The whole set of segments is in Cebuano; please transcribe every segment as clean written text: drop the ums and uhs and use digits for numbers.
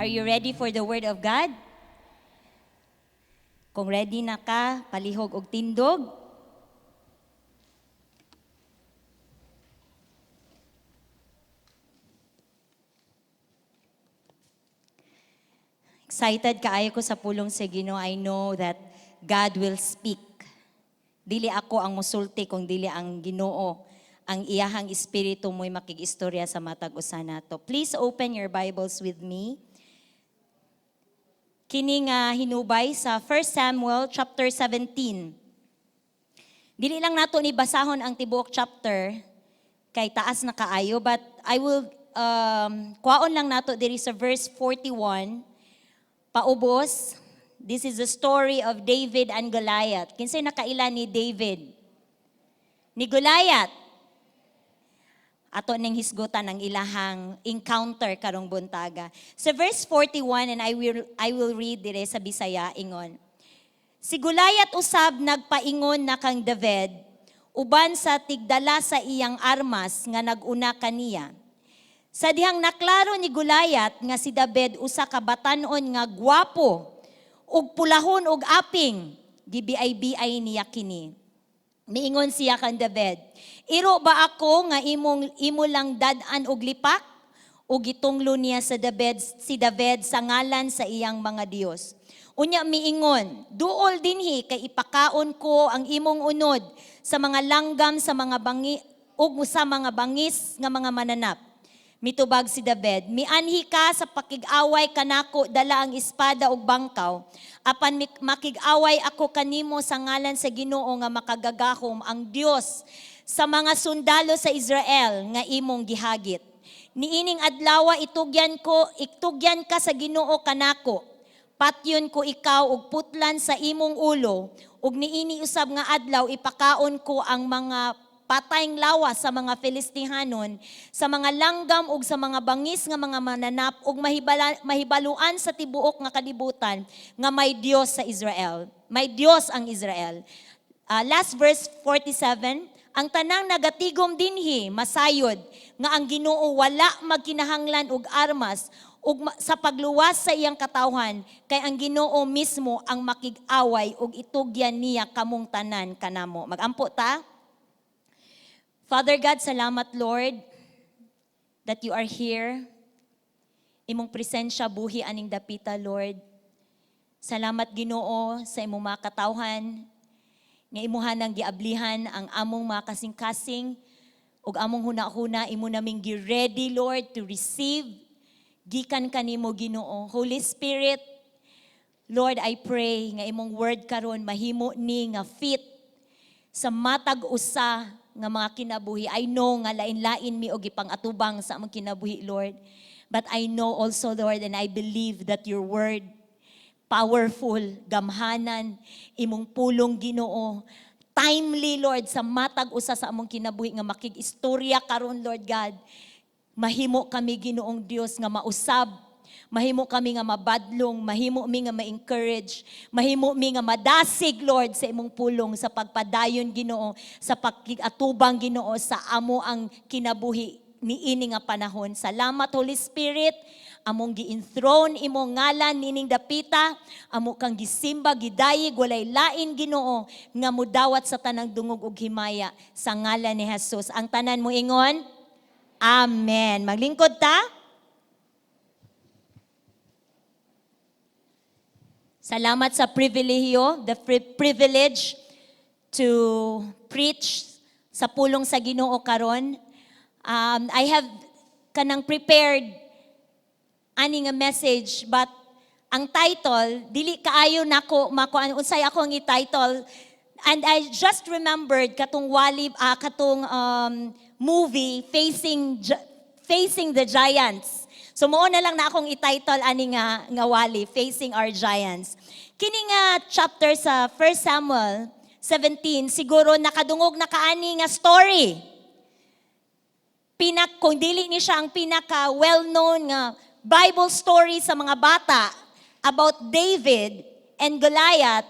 Are you ready for the word of God? Kung ready na ka, palihog og tindog. Excited kaayo ko sa pulong sa Ginoo. I know that God will speak. Dili ako ang musulti kung dili ang Ginoo ang iyahang espiritu mo'y makig-istorya sa matag usa nato. Please open your Bibles with me. Kini nga hinubay sa 1 Samuel chapter 17. Dili lang nato ni basahon ang tibuok chapter kay taas na kaayo, but I will kuwaon lang nato diri sa verse 41 paubos. This is the story of David and Goliath. Kinsay nakaila ni David? Ni Goliath. Ato ning hisgutan ang ilahang encounter karong buntaga. Sa verse 41, and I will read dire sa Bisaya, ingon. Si Goliath usab nagpaingon na kang David uban sa tigdala sa iyang armas nga naguna kaniya. Sa dihang naklaro ni Goliath nga si David usa ka batanon nga gwapo ug pulahon og aping, gibiay-biay niya kini. Miingon siya kang David, "Iro ba ako nga imong imo lang dad-an og lipak?" Ug gitunglo niya sa David si David sa ngalan sa iyang mga Dios. Unya miingon, "Duol dinhi kay ipakaon ko ang imong unod sa mga langgam sa mga bangi ug sa mga bangis nga mga mananap." Mitubag si David, "Mianhi ka sa pakig-away kanako dala ang espada ug bangkaw, apan makig-away ako kanimo sa ngalan sa Ginoo nga makagagahom, ang Dios sa mga sundalo sa Israel nga imong gihagit. Niining adlawa itugyan ka sa Ginoo kanako. Patyon ko ikaw ug putlan sa imong ulo, ug niini usab nga adlaw ipakaon ko ang mga patayng lawas sa mga Filistihanon, sa mga langgam ug sa mga bangis nga mga mananap, ug mahibaluan sa tibuok nga kalibutan nga may Dios sa Israel. May Dios ang Israel." Last verse 47, "Ang tanang nagatigom dinhi masayod nga ang Ginoo wala magkinahanglan og armas ug sa pagluwas sa iyang katawhan, kay ang Ginoo mismo ang makig-away ug itugyan niya kamong tanan kanamo." Magampo ta. Father God, salamat, Lord, that you are here. Imong presensya buhi aning dapita, Lord. Salamat, Ginoo, sa imong mga katawhan nga imuha nang giablihan ang among mga kasing-kasing ug among huna-huna, imo naming gi-ready, Lord, to receive gikan kanimo, Ginoo. Holy Spirit, Lord, I pray nga imong word karon mahimo ni nga fit sa matag usa nga mga kinabuhi. I know nga lain-lain mi og ipang-atubang sa among kinabuhi, Lord. But I know also, Lord, and I believe that your word powerful, gamhanan, imong pulong, Ginoo. Timely, Lord, sa matag usa sa among kinabuhi nga makig-istorya karon, Lord God. Mahimo kami, Ginoong Dios, nga mausab. Mahimo kami nga mabadlong, mahimo mi nga ma-encourage, mahimo mi nga madasig, Lord, sa imong pulong, sa pagpadayon, Ginoo, sa pagkig-atubang, Ginoo, sa amo ang kinabuhi niini nga panahon. Salamat, Holy Spirit. Among gi-enthrone imong ngalan nining dapita, amo kang gisimba, gidayeg, walay lain, Ginoo, nga mudawat sa tanang dungog ug himaya sa ngalan ni Jesus. Ang tanan mo ingon, Amen. Maglingkod ta. Salamat sa pribilehiyo, the privilege to preach sa pulong sa Ginoo karon. I have kanang prepared ani nga message, but ang title dili kaayo nako makuan unsay ako ang i-title, and I just remembered katong wali katong movie Facing the Giants. So mao na lang na akong i-title ani nga wali, Facing Our Giants. Kini nga chapter sa 1 Samuel 17, siguro nakadungog na kaani nga story. Kung dili ni siya ang pinaka well-known nga Bible story sa mga bata about David and Goliath.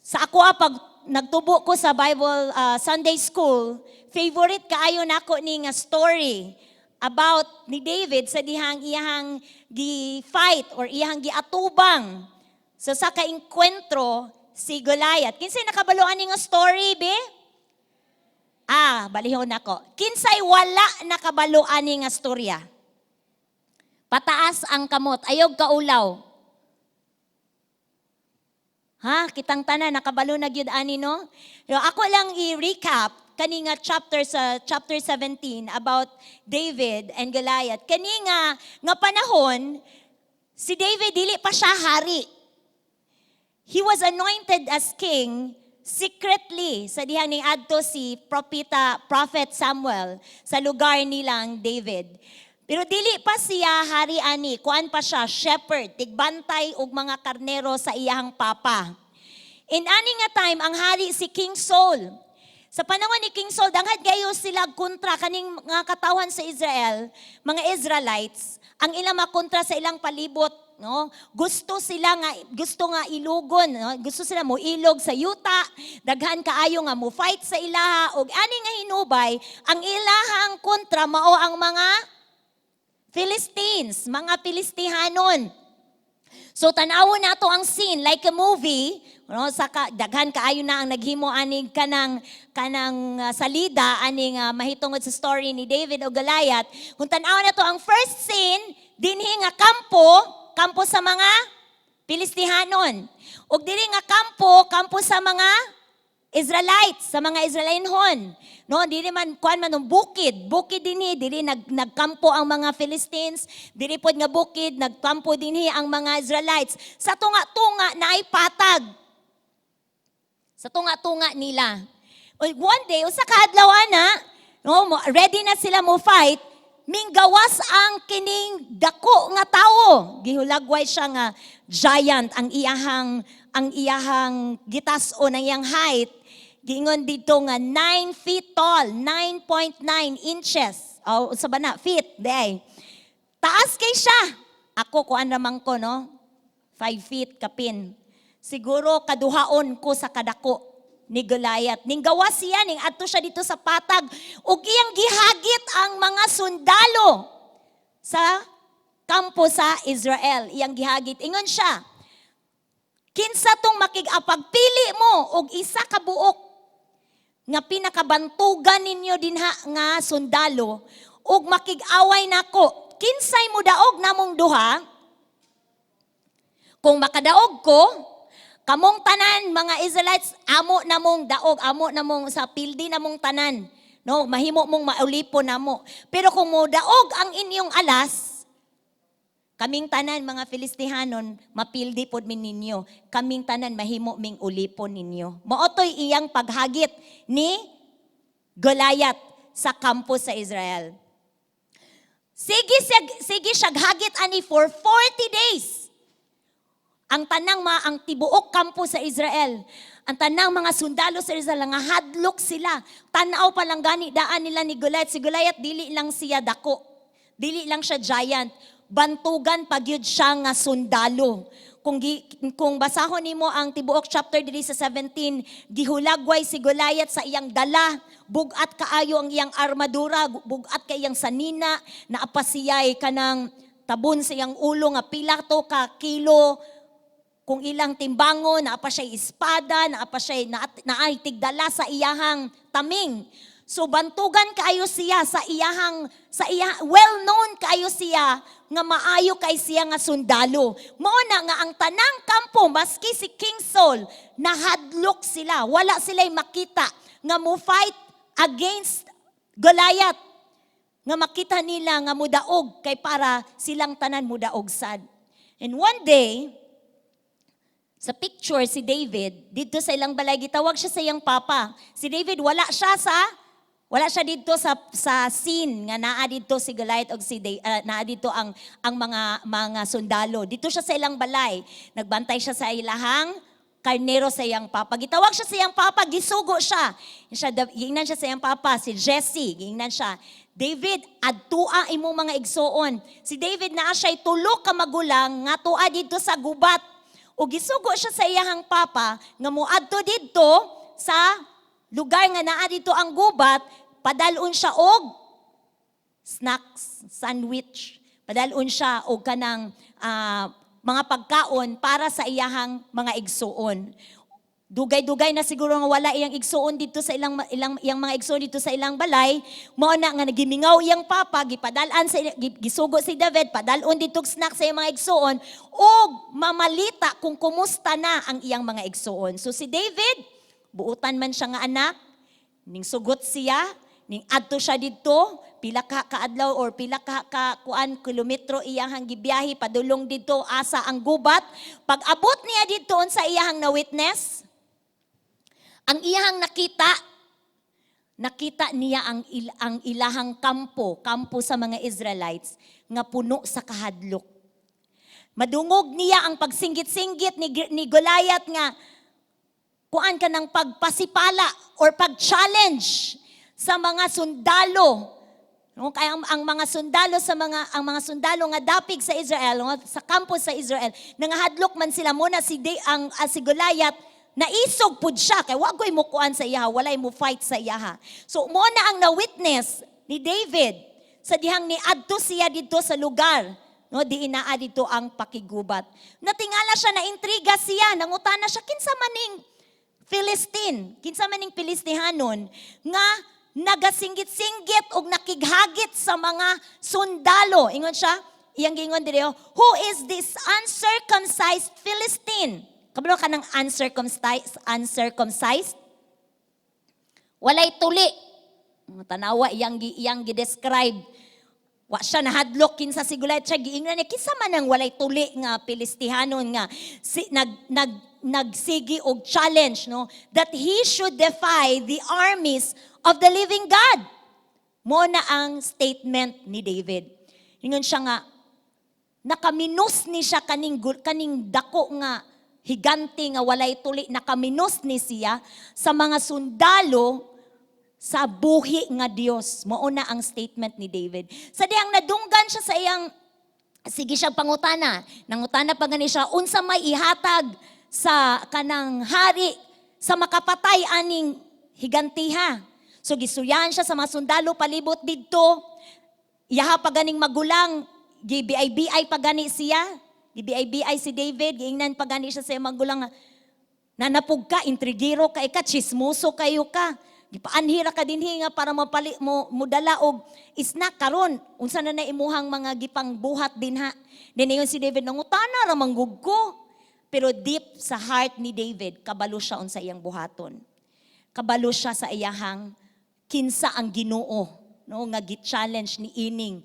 Sa ako pag nagtubo ko sa Bible Sunday School, favorite kaayo nako ni nga story. about ni David sa dihang iyahang gi-fight or iyahang giatubang sa kaengkwentro si Goliath. Kinsay nakabalo ani nga story, be? Ah, balihon nako. Kinsay wala nakabalo ani nga storya? Pataas ang kamot, ayog kaulaw. Ha, kitang tanan nakabalo na gyud ani, no? Pero ako lang i-recap kani nga chapter sa chapter 17 about David and Goliath. Kani nga panahon, si David dili pa siya hari. He was anointed as king secretly sa dihang ning adto si Prophet Samuel sa lugar nilang David. Pero dili pa siya hari ani, kuan pa siya, shepherd, tigbantay og mga karnero sa iyahang papa. In ani nga time, ang hari si King Saul. Sa panahon ni King Saul, daghan kayo sila kontra kaning mga katawhan sa Israel, mga Israelites, ang ilang makontra sa ilang palibot, no? Gusto nga ilugon, no? Gusto sila mo ilog sa yuta, daghan kaayo nga mo fight sa ilaha og ani nga hinubay, ang ilahang kontra mao ang mga Philistines, mga Filistihanon. So tan-awon nato ang scene like a movie, no? Saka daghan kaayo na ang naghimo aning kanang salida aning mahitungod sa story ni David o Goliath. Kung tan-awon nato ang first scene, dinhi nga kampo, kampo sa mga Filistihanon. Ug diri nga kampo, kampo sa mga Israelites, sa mga Israelinhon. No, dili man kuan man ng bukid, bukid dinhi, diri nagkampo ang mga Philistines, diri pod nga bukid nagkampo dinhi ang mga Israelites. Sa tunga-tunga naay patag. Sa tunga-tunga nila. Ug one day, usa ka adlaw ana, no, ready na sila mo fight, minggawas ang kining dako nga tawo. Gihulagway siya nga giant ang iyahang gitas-on, ang iyang height. Giingon dito nga 9 feet tall, 9.9 inches. O sa ba na feet, di. Taas kay siya. Ako, kuan raman ko, no? 5 feet kapin. Siguro kaduhaon ko sa kadako ni Goliath. Ning gawas siya, ning adto siya dito sa patag ug iyang gihagit ang mga sundalo sa kampo sa Israel. Iyang gihagit. Ingon siya, "Kinsa tong makig-apagpili mo og isa ka buok nga pinakabantugan ninyo dinha nga sundalo ug makig-away nako. Kinsay mo daog namong duha? Kung makadaog ko, kamong tanan mga Israelites, amo namong daog, amo namong sa pildi namong tanan. No, mahimo mong maulipon namo. Pero kung mo daog ang inyong alas, kaming tanan mga Filistihanon, mapildi pod min ninyo. Kaming tanan mahimo ming ulipon ninyo." Mao to'y iyang paghagit ni Goliath sa kampo sa Israel. Sige siya hagit ani for 40 days. Ang tanang mga ang tibuok kampo sa Israel, ang tanang mga sundalo sa Israel nga hadlok sila. Tan-aw pa lang gani daan nila ni Goliath. Si Goliath, dili lang siya dako. Dili lang siya giant. Bantugan pagyud siya nga sundalo. Kung basahon nimo ang tibuok chapter diri sa 17, gihulagway si Goliath sa iyang dala, bugat kaayo ang iyang armadura, bugat kay iyang sanina, naa pa siya'y kanang tabon sa iyang ulo nga pila to ka kilo kung ilang timbango, naa pa siya espada, naa pa siya naay tigdala sa iyahang taming. So bantugan kaayo siya sa iyahang sa iya well known kaayo siya nga maayo kay siya nga sundalo. Mao na nga ang tanang kampo, maski si King Saul, nahadlok sila. Wala sila'y makita nga mo fight against Goliath nga makita nila nga mudaog kay para silang tanan mudaog sad. And one day, sa picture si David, dito sa ilang balay, gitawag siya sa iyang papa. Si David, wala siya dito sa scene nga naa dito si Goliath og naa dito ang mga sundalo. Dito siya sa ilang balay. Nagbantay siya sa ilahang karnero sa iyang papa. Gitawag siya sa iyang papa, gisugo siya. Giingnan siya sa iyang papa, si Jesse, giingnan siya, "David, adtua imong mga igsuon." Si David naa siya'y 3 ka magulang nga tua dito sa gubat. O gisugo siya sa iyahang papa nga moadto didto sa lugar nga naa dito ang gubat, padalon siya og snacks, sandwich. Padalon siya og kanang mga pagkaon para sa iyahang mga igsuon. Dugay-dugay na siguro nga wala iyang igsuon dito sa ilang ilang iyang mga igsuon dito sa ilang balay. Mao na nga nagimingaw iyang papa, gipadal-an sa gisugo si David padal-on dito og snack sa iyang mga igsuon ug mamalita kung kumusta na ang iyang mga igsuon. So si David, buutan man siya nga anak, ning sugot siya, ning adto siya didto, pila ka kaadlaw or pila ka kuan kilometro iyang gibiyahe padulong didto asa ang gubat. Pag abot niya didto, unsa iyang na witness? Ang iyang nakita, nakita niya ang ilahang kampo, kampo sa mga Israelites, nga puno sa kahadlok. Madungog niya ang pagsinggit-singgit ni Goliath nga kuan ka ng pagpasipala or pag-challenge sa mga sundalo. No, kaya ang mga sundalo nga dapig sa Israel, no, sa kampo sa Israel, nangahadlok man sila. Mo na si De, ang ah, si Goliath naisog pud siya kay wa goy mo kuan sa iyaha, walay mo fight sa iyaha. So mo na ang na-witness ni David sa dihang niadto siya didto sa lugar, no, di inaa dito ang pakigubat. Natingala siya, na intriga siya, nangutana siya, kinsa maning Philistine, kinsa maning Filistihanon nga nagasinggit-singgit og nakighagit sa mga sundalo? Ingon siya, iyang giingon diri, "Who is this uncircumcised Philistine?" Kabalo ka ng uncircumcised? Uncircumcised? Walay tuli. Tanawa iyang gi-describe. Wa siya nahadlok kinsa si Goliath. Siya giingnan niya, kinsa man ang walay tuli nga Filistihanon nga si, nag, nag, nagsigi og challenge, no, that he should defy the armies of the living God? Mo na ang statement ni David. Ingon siya nga nakaminos ni siya kaning dako nga higante nga walay tuli, nakaminos ni siya sa mga sundalo sa buhi nga Dios. Mao na ang statement ni David. Sa dihang nadunggan siya sa iyang sige siya pangutana. Nangutana pa gani siya, unsa may ihatag sa kanang hari sa makapatay aning higantiha? So gisuyan siya sa mga sundalo palibot didto. Iyaha pa ganing magulang, gi-BI-BI pa gani siya. Gi-BI-BI si David, giingnan pa gani siya sa iyang magulang, "Nanapog ka, intrigero ka, ika, chismoso kayo ka. Gipaanhira ka dinhi nga para mapali, mo, mudala og snack karon. Unsa na na imuhang mga gipangbuhat dinha?" Dinayon si David, "Nangutana ra manggug ko." Pero deep sa heart ni David, kabalo siya unsa iyang buhaton. Kabalo siya sa iyahang kinsa ang Ginoo, no, nga gi-challenge ni ining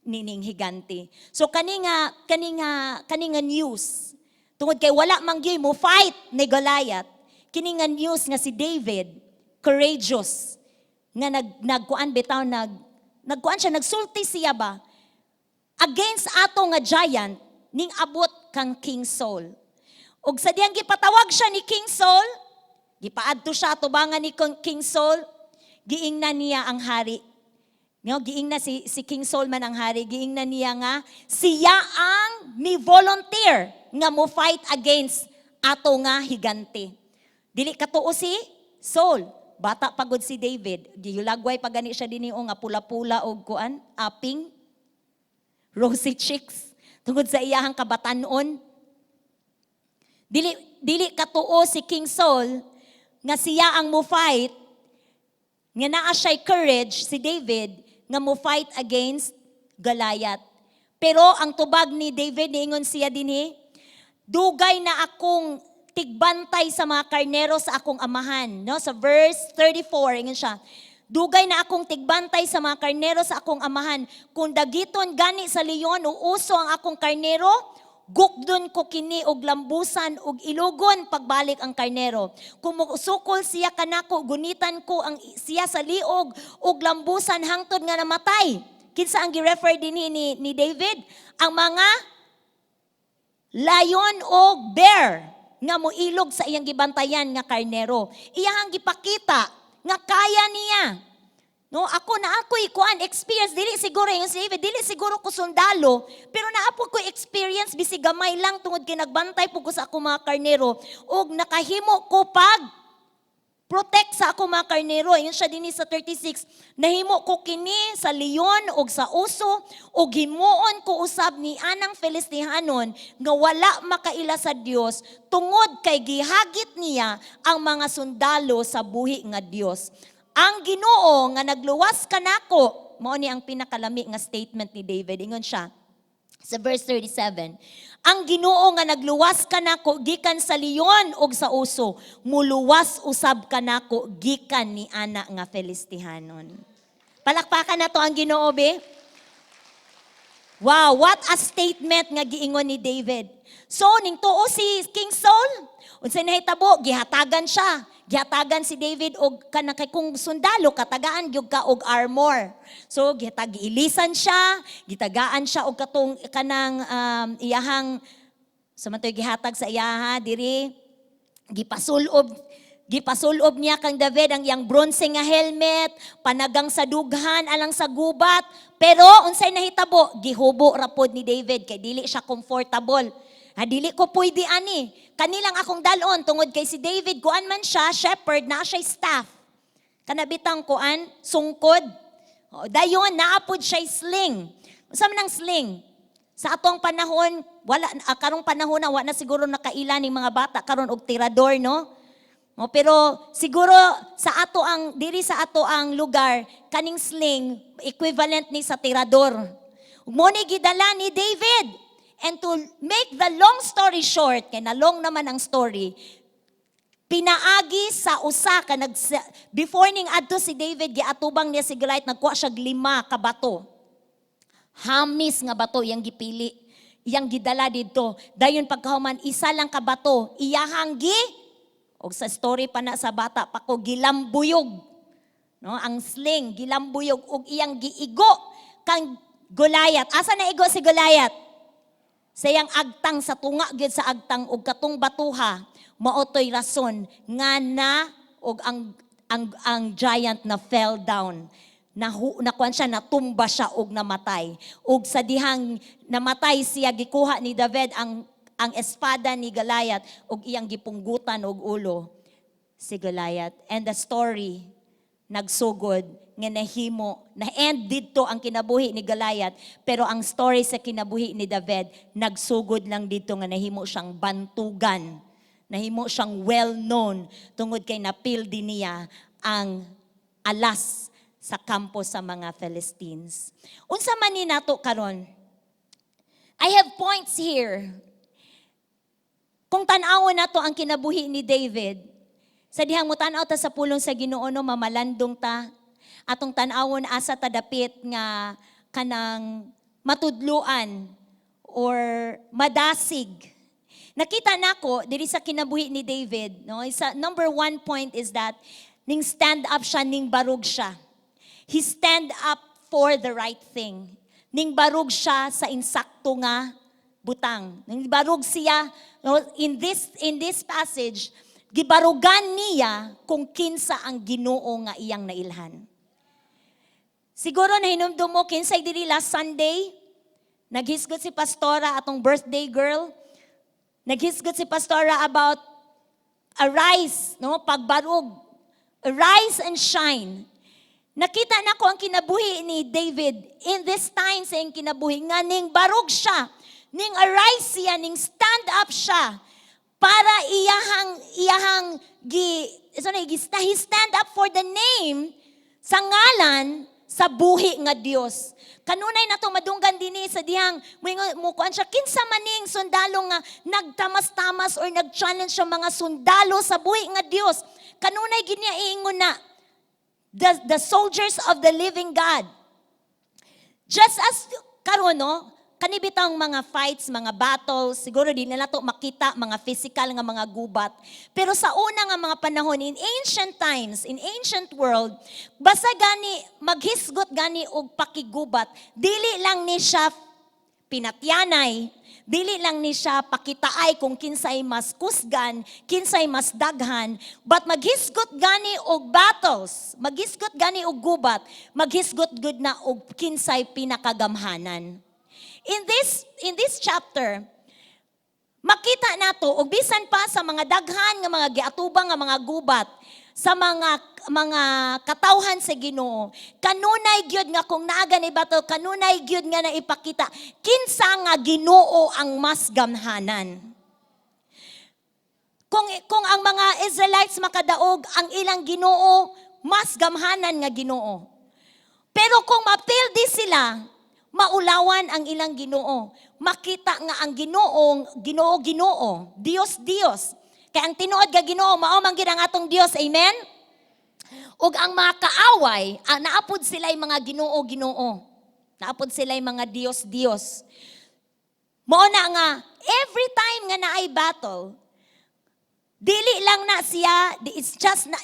nining higante. So kani nga news, tungod kay wala man gyud mo fight ni Goliath, kini nga news nga si David courageous nga nagkuan bitaw, nagkuan siya, nagsulti siya ba against ato nga giant, ning abot kang King Saul. Ug sa diyang gipatawag siya ni King Saul, gipaadto siya tubangan ni King Saul, giingnan niya ang hari. No, giingna si King Saul man ang hari, giingnan niya nga siya ang mi volunteer nga mo fight against ato nga higante. Dili katuo si Saul. Bata pa gud si David. Gihulagway pa gani siya dinhi nga pula-pula og kuan, aping rosy cheeks tungod sa iyahang kabatanon. Dili katuo si King Saul nga siya ang mo fight, nga naa siya'y courage si David nga mo fight against Goliath. Pero ang tubag ni David, niingon siya dinhi, "Dugay na akong tigbantay sa mga karnero sa akong amahan." No? Sa verse 34, ingon siya, "Dugay na akong tigbantay sa mga karnero sa akong amahan. Kung dagiton gani sa leon o uso ang akong karnero, gukdon ko kini og lambusan og ilugon pagbalik ang karnero. Kung mosukol siya kanako, gunitan ko ang siya sa liog og lambusan hangtod nga namatay." Kinsa ang gi-refer dinhi ni David? Ang mga lion o bear nga moilog sa iyang gibantayan nga karnero. Iyang gipakita nga kaya niya. No, ako na ako'y kuan experience, dili siguro yung si David, dili siguro ko sundalo, pero naa po ko experience bisi gamay lang tungod kay nagbantay po ko sa akong mga karnero ug nakahimo ko pag Protect sa ako mga karnero. Ingon siya dinhi sa 36, "Nahimo ko kini sa leon og sa uso ug himuon ko usab ni anang Filistihanon nga wala makaila sa Dios tungod kay gihagit niya ang mga sundalo sa buhi nga Dios. Ang Ginoo nga nagluwas kanako." Mao ni ang pinakalami nga statement ni David. Ingon siya sa verse 37, "Ang Ginoo nga nagluwas kanako gikan sa leon ug sa uso, muluwas usab kanako gikan ni ana nga Filistihanon." Palakpakan nato ang Ginoo, be. Wow, what a statement nga giingon ni David. So, ning tuo si King Saul, unsa nahitabo, gihatagan siya. Gihatagan si David og kanang kay kung sundalo katagaan gyud ka og armor. So gihatag, giilisan siya, gitagaan siya og katong kanang iyahang sa man to'y gihatag sa iyaha diri, gipasulob niya kang David ang iyang bronze nga helmet, panagang sa dughan alang sa gubat. Pero unsay nahitabo, gihubo ra pod ni David kay dili siya comfortable. Ha, dili ko pwede ani. Kanilang akong dalon tungod kay si David kuan man siya, shepherd na siya, staff. Kanabitang kuan, sungkod. O, dayon naa pod siya sling. Unsa man ang sling? Sa atong panahon, wala karong panahon na wa na siguro nakaila ning mga bata karon og tirador, no? O, pero siguro sa ato ang diri sa ato ang lugar, kaning sling equivalent ni sa tirador. Mo ni gidala ni David. And to make the long story short, kay na long naman ang story, pinaagi sa usa ka nag before ning adto si David, giatubang niya si Goliath, nagkuha siya og lima ka bato. Hamis nga bato iyang gipili. Iyang gidala didto. Dayon pagkahuman, isa lang ka bato, iyahang gi og sa story pa na sa bata pa ko, gilambuyog. No, ang sling gilambuyog ug iyang giigo kang Goliath. Asa na igo si Goliath? Sa iyang agtang, sa tunga gyud sa agtang, ug katong batuha mao to'y rason nga na og ang giant na fell down, na nakuan siya, natumba siya og namatay. Ug sa dihang namatay siya, gikuha ni David ang espada ni Goliath ug iyang gipunggutan og ulo si Goliath. And the story nagsugod nga nahimo na end didto ang kinabuhi ni Goliath, pero ang story sa kinabuhi ni David nagsugod lang didto nga nahimo siyang bantugan, nahimo siyang well known tungod kay napildi niya ang alas sa kampo sa mga Philistines. Unsa man ni nato karon? I have points here. Kung tan-awon nato ang kinabuhi ni David, sa dihang mo tan-aw ta sa pulong sa Ginoo, no, mamalandong ta. Atong tan-awon asa ta dapit nga kanang matudluan or madasig. Nakita nako diri sa kinabuhi ni David, no, isa, number one point is that ning stand up siya, ning barug siya. He stand up for the right thing. Ning barug siya sa insakto nga butang. Ning barug siya, no, in this passage, gibarugan niya kung kinsa ang Ginoo nga iyang nailhan. Siguro nahinumdum mo kinsay diri last Sunday, naghisgot si Pastora, atong birthday girl. Naghisgot si Pastora about arise, no, pagbarug. Arise and shine. Nakita nako ang kinabuhi ni David in this time sa iyang kinabuhi nga ning barug siya, ning arise siya, ning stand up siya para iyahang gi so na he stand up for the name, sa ngalan sa buhi nga Dios. Kanunay nato madunggan dinhi sa dihang mo kuan siya, kinsa maning sundalo nga nagtamas-tamas or nag-challenge sa mga sundalo sa buhi nga Dios. Kanunay gid niya iingon na the soldiers of the living God. Just as karon, no, kani bitang mga fights, mga battles, siguro di na nato makita mga physical nga mga gubat. Pero sa una nga mga panahon, in ancient times, in ancient world, basta gani maghisgot gani og pakigubat, dili lang ni siya pinatyanay, dili lang ni siya pakitaay kung kinsay mas kusgan, kinsay mas daghan, but maghisgot gani og battles, maghisgot gani og gubat, maghisgot gud na og kinsay pinakagamhanan. In this chapter, makita nato og bisan pa sa mga daghan nga mga giatubang nga mga gubat, sa mga katawhan sa Ginoo, kanunay gyud nga kung naa gani battle, kanunay gyud nga naipakita kinsa nga Ginoo ang mas gamhanan. Kung ang mga Israelites makadaog, ang ilang Ginoo mas gamhanan nga Ginoo. Pero kung mapildi sila, maulawan ang ilang Ginoo. Makita nga ang Ginoong Ginoo Ginoo, Dios Dios. Kay ang tinuod nga Ginoo mao man gyud ang atong Dios. Amen. Ug ang mga kaaway, naa pod sila mga Ginoo Ginoo. Naa pod sila mga Dios Dios. Mao na nga every time nga naay battle, dili lang na siya,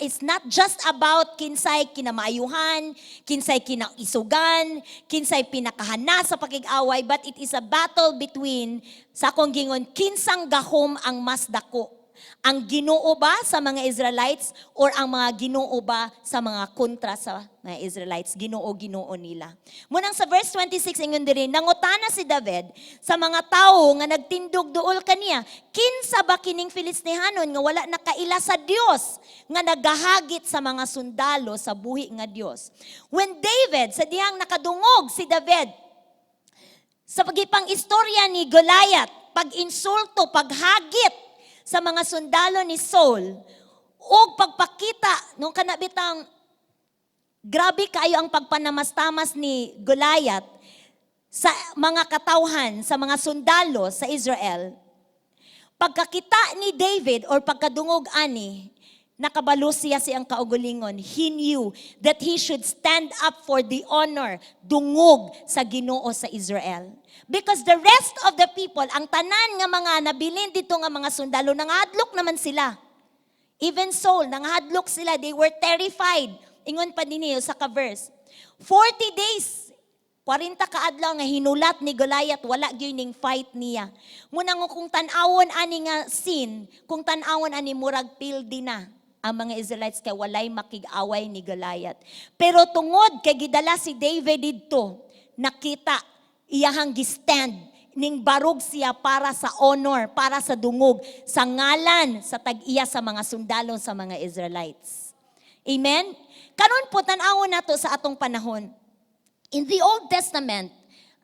it's not just about kinsay kinamaayuhan, kinsay kinaisugan, kinsay pinakahana sa pakig-away, but it is a battle between, sa akong gingon, kinsang gahom ang mas dako. Ang Ginoo ba sa mga Israelites or ang mga ginoo ba sa mga kontra sa mga Israelites? Ginoo, Ginoo nila. Munang sa verse 26 ingon diri, nangutana si David sa mga tawo nga nagtindog duol kaniya, "Kinsa ba kining Filistihanon nga wala nakaila sa Dios nga nagahagit sa mga sundalo sa buhi nga Dios?" When David, sa dihang nakadungog si David sa pagipang istorya ni Goliath, pag-insulto, paghagit sa mga sundalo ni Saul, ug pagpakita nung kana bitang grabe kaayo ang pagpanamastamas ni Goliath sa mga katawhan, sa mga sundalo sa Israel. Pagkakita ni David or pagkadungog ani, nakabalo siya sa iyang kaugalingon. He knew that he should stand up for the honor, dungog sa Ginoo sa Israel. Because the rest of the people, ang tanan nga mga nabilin dito nga mga sundalo, nangadlok naman sila. Even Saul, nanghadlok sila. They were terrified. Ingon pa dinhi sa ka-verse. 40 days, 40 ka adlaw nga hinulat ni Goliath, wala gyud ning fight niya. Muna nga kung tan-awon ani nga scene, kung tan-awon ani, murag pildi na ang mga Israelites kay walay makig-away ni Goliath. Pero tungod kay gidala si David didto, nakita iyahang gistand ning barog siya para sa honor, para sa dungog, sa ngalan sa tag-iya sa mga sundalo sa mga Israelites. Amen? Karon po, tan-awon nato sa atong panahon. In the Old Testament,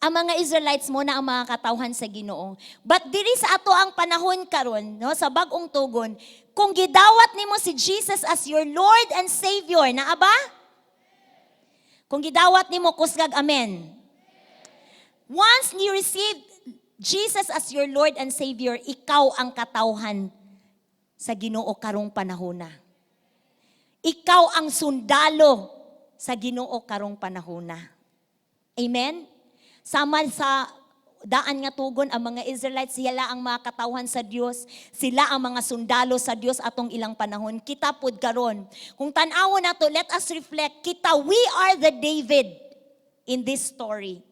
ang mga Israelites mao na ang mga katawhan sa Ginoo. But diri sa ato ang panahon karon, no, sa bag-ong tugon, kung gidawat nimo si Jesus as your Lord and Savior, naa ba? Kung gidawat nimo, kusgag amen. Once you receive Jesus as your Lord and Savior, ikaw ang katawhan sa Ginoo karong panahona. Ikaw ang sundalo sa Ginoo karong panahona. Amen? Sama sa daan nga tugon, ang mga Israelites, sila ang mga katawhan sa Dios, sila ang mga sundalo sa Dios atong ilang panahon. Kita pod karon. Kung tan-awon nato, let us reflect, kita, we are the David in this story.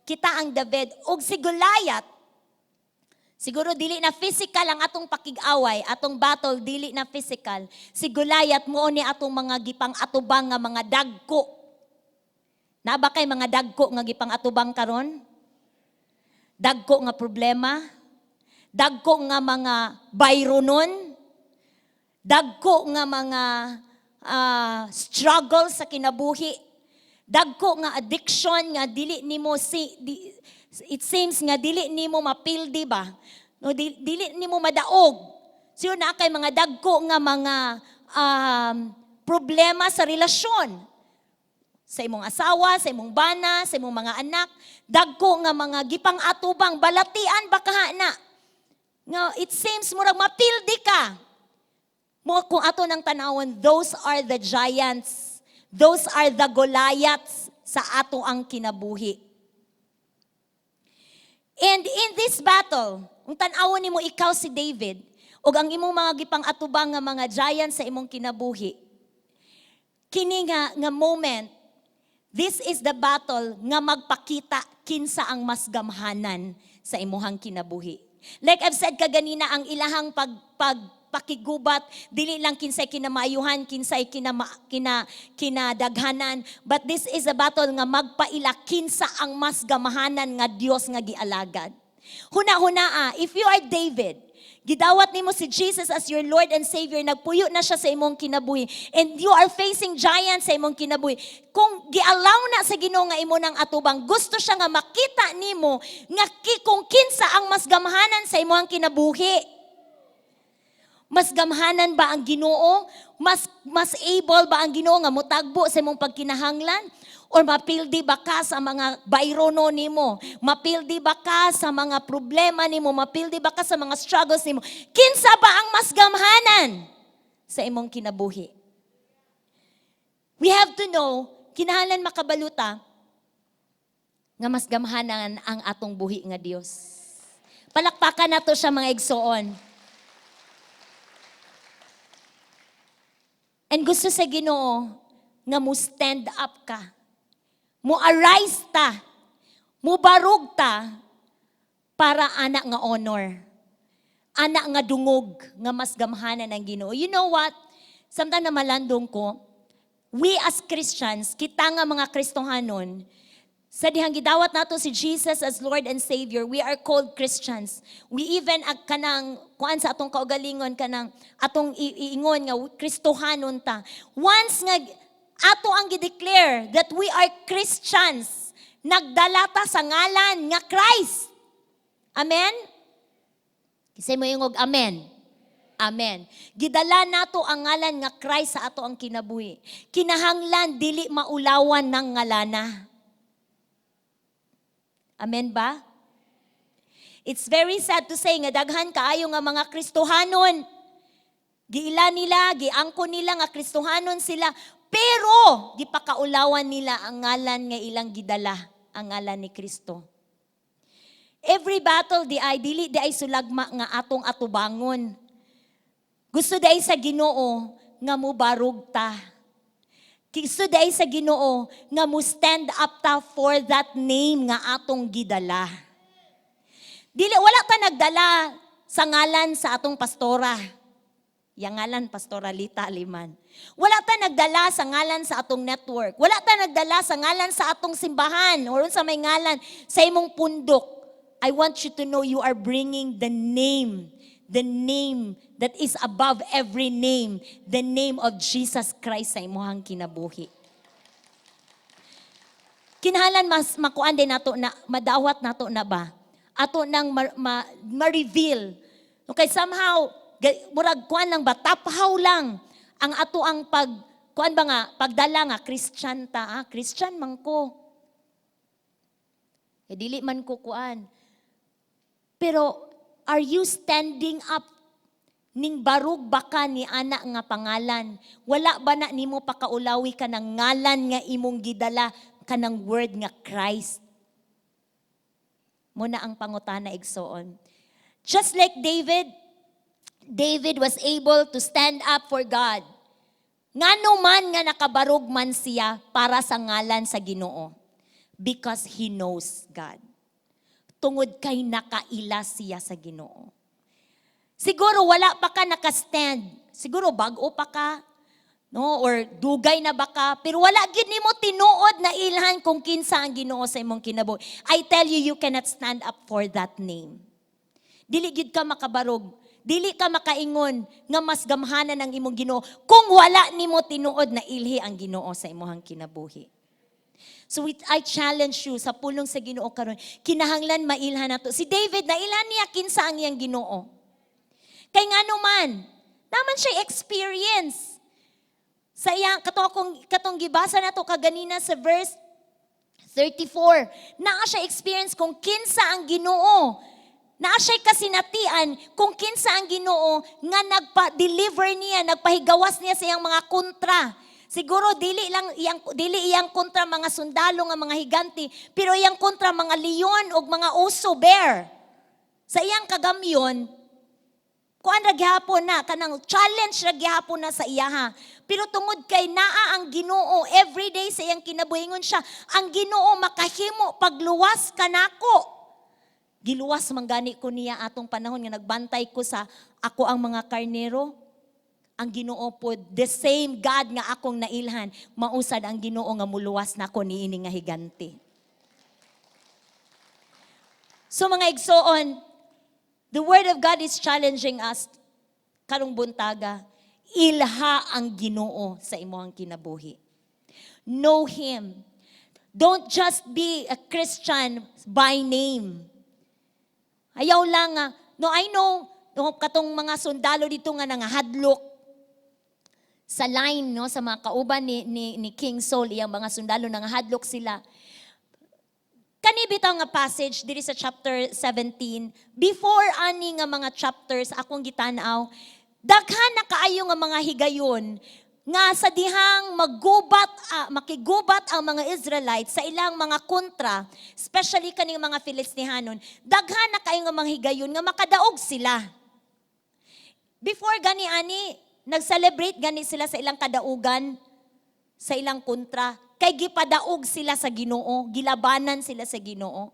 Kita ang David ug si Goliath. Siguro dili na physical ang atong pakig-away, atong battle dili na physical. Si Goliath mao ni atong mga gipang atubang nga mga dagko. Naa ba kay mga dagko nga gipang atubang karon? Dagko nga problema, dagko nga mga bayronon, dagko nga mga struggle sa kinabuhi, dagko nga addiction nga dili nimo si di, it seems nga dili nimo mapildi ba? No, dili nimo madaog. Siguro naa kay mga dagko nga mga problema sa relasyon sa imong asawa, sa imong bana, sa imong mga anak, dagko nga mga gipang atubang, balatian ba kaha na? Nga it seems murag mapildi ka. Mo kung ato nang tanawon, those are the giants. Those are the Goliaths sa ato ang kinabuhi. And in this battle, kung tan-awon nimo, ikaw si David, ug ang imong mga gipang atubang nga mga giants sa imong kinabuhi, kini nga moment, this is the battle nga magpakita kinsa ang mas gamhanan sa imuhang kinabuhi. Like I've said kaganina, ang ilahang pag, pag pakigubat, dili lang kinsay kinamaayuhan, kinsay kinadaghanan, but this is a battle nga magpaila kinsa ang mas gamahanan nga Dios nga gialagad. Huna-huna, if you are David, Gidawat nimo si Jesus as your Lord and Savior, nagpuyo na siya sa imong kinabuhi. And you are facing giants sa imong kinabuhi. Kung gi-allow na sa Ginoo nga imo nang atubang, gusto siya nga makita nimo nga kung kinsa ang mas gamhanan sa imong kinabuhi. Mas gamhanan ba ang Ginoo? Mas able ba ang Ginoo nga motagbo sa imong pagkinahanglan? Or mapildi ba ka sa mga bayrono nimo? Mapildi ba ka sa mga problema nimo? Mapildi ba ka sa mga struggles nimo? Kinsa ba ang mas gamhanan sa imong kinabuhi? We have to know, kinahanglan makabalo ta nga mas gamhanan ang atong buhi nga Dios. Palakpakan nato siya, mga igsoon. And gusto sa Ginoo nga mo stand up ka. Mo arise ta. Mo barog ta para ana nga honor. Ana nga dungog nga mas gamhanan ang Ginoo. You know what? Samtang na malandong ko, we as Christians, kita nga mga Kristohanon, sa dihang gidawat nato si Jesus as Lord and Savior, we are called Christians. We even ag kanang kuan sa atong kaugalingon, kanang atong iingon nga Kristohanon ta. Once nga ato ang gi-declare that we are Christians, nagdala ta sa ngalan nga Christ. Amen? Kinsay moingog amen? Amen. Gidala nato ang ngalan nga Christ sa ato ang kinabuhi. Kinahanglan dili maulawan ng ngalana. Amen ba? It's very sad to say nga daghan kaayo nga mga Kristohanon. Giila nila, giangko nila nga Kristohanon sila, pero gipakaulawan nila ang ngalan nga ilang gidala, ang ngalan ni Kristo. Every battle di ay dili di ay sulagma nga atong atubangon. Gusto di ay sa Ginoo nga mubarog ta. Gusto di ay sa Ginoo nga mo stand up ta for that name nga atong gidala. Dili, wala ta nagdala sa ngalan sa atong pastora. Yang ngalan, Pastora Lita Liman. Wala ta nagdala sa ngalan sa atong network. Wala ta nagdala sa ngalan sa atong simbahan or sa may ngalan sa imong pundok. I want you to know you are bringing the name that is above every name, the name of Jesus Christ sa imuhang kinabuhi. Kinahanglan mas makuan din nato na madawat nato na ba? Ato nang ma-reveal. Okay, somehow murag kuan lang ba, taphaw lang ang ato ang pag kuan ba nga pagdala nga Christian ta, ah, Christian man ko. Eh, dili man ko kuan. Pero are you standing up ning barug baka ni ana nga pangalan? Wala ba na nimo pakaulawi ka ng ngalan nga imong gidala, kanang word nga Christ? Muna ang pangutana, igsoon. Just like David, David was able to stand up for God. Ngano man nga nakabarog man siya para sa ngalan sa Ginoo? Because he knows God. Tungod kay nakaila siya sa Ginoo. Siguro wala pa ka naka-stand. Siguro bag-o pa ka, no? Or dugay na ba ka? Pero wala gyud nimo tinuod na ilhan kung kinsa ang Ginoo sa imong kinabuhi. I tell you, you cannot stand up for that name. Dili gyud ka makabarog. Dili ka makaingon nga mas gamhanan ang imong Ginoo kung wala nimo tinuod na ilhi ang Ginoo sa imong kinabuhi. So I challenge you sa pulong sa Ginoo karon, kinahanglan mailhan nato. Si David, nailhan niya kinsa ang iyang Ginoo. Kay ngano man, naman siya experience. Sa iyang kato akong katong gibasa nato kaganina sa verse 34, naa siya experience kung kinsa ang Ginoo. Naa siya kasinatian kung kinsa ang Ginoo nga nagpa-deliver niya, nagpahigawas niya sa iyang mga kontra. Siguro dili iyang kontra mga sundalo nga mga higanti, pero iyang kontra mga leon ug mga oso, bear. Sa iyang kagamyon, kuan ra gihapon na, kanang challenge ra gihapon na sa iyaha. Pero tungod kay naa ang Ginoo everyday sa iyang kinabuhingon siya, ang Ginoo makahimo pagluwas kanako. Giluwas man gani ko niya atong panahon nga nagbantay ko sa ako ang mga karnero. Ang Ginoo po, the same God nga akong nailhan, mausad ang Ginoo nga muluwas nako niini nga higante. So mga igsoon, The Word of God is challenging us karong buntaga. Ilha ang Ginoo sa imong kinabuhi. Know Him. Don't just be a Christian by name. Ayaw lang nga. No, I know, no, katong mga sundalo dito nga nangahadlok sa line, no, sa mga kauban ni King Saul, iyang mga sundalo, nangahadlok sila. Kani bitaw nga passage diri sa chapter 17, before ani nga mga chapters akong gitan-aw, daghan na kaayo nga mga higayon nga sa dihang maggubat makigubat ang mga Israelites sa ilang mga kontra, especially kaning mga Filistihanon, daghan na kaayo nga mga higayon nga makadaog sila. Before gani ani, nag-celebrate gani sila sa ilang kadaugan, sa ilang kontra, kay gipadaog sila sa Ginoo, gilabanan sila sa Ginoo.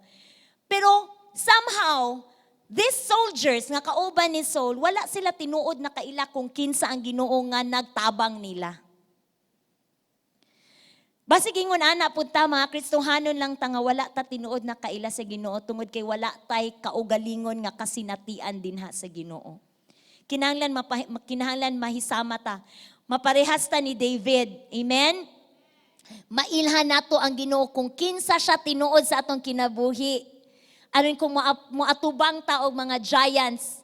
Pero somehow, these soldiers nga kauban ni Saul, wala sila tinuod na kaila kung kinsa ang Ginoo nga nagtabang nila. Basig ingon ana pud ta, mga Kristohanon lang ta nga wala ta tinuod na kaila sa Ginoo tungod kay wala tay kaugalingon nga kasinatian dinha sa Ginoo. Kinahanglan mahisama ta. Maparehas ta ni David. Amen? Mailhan nato ang Ginoo kung kinsa siya tinuod sa atong kinabuhi. Aron kung moatubang ta og mga giants,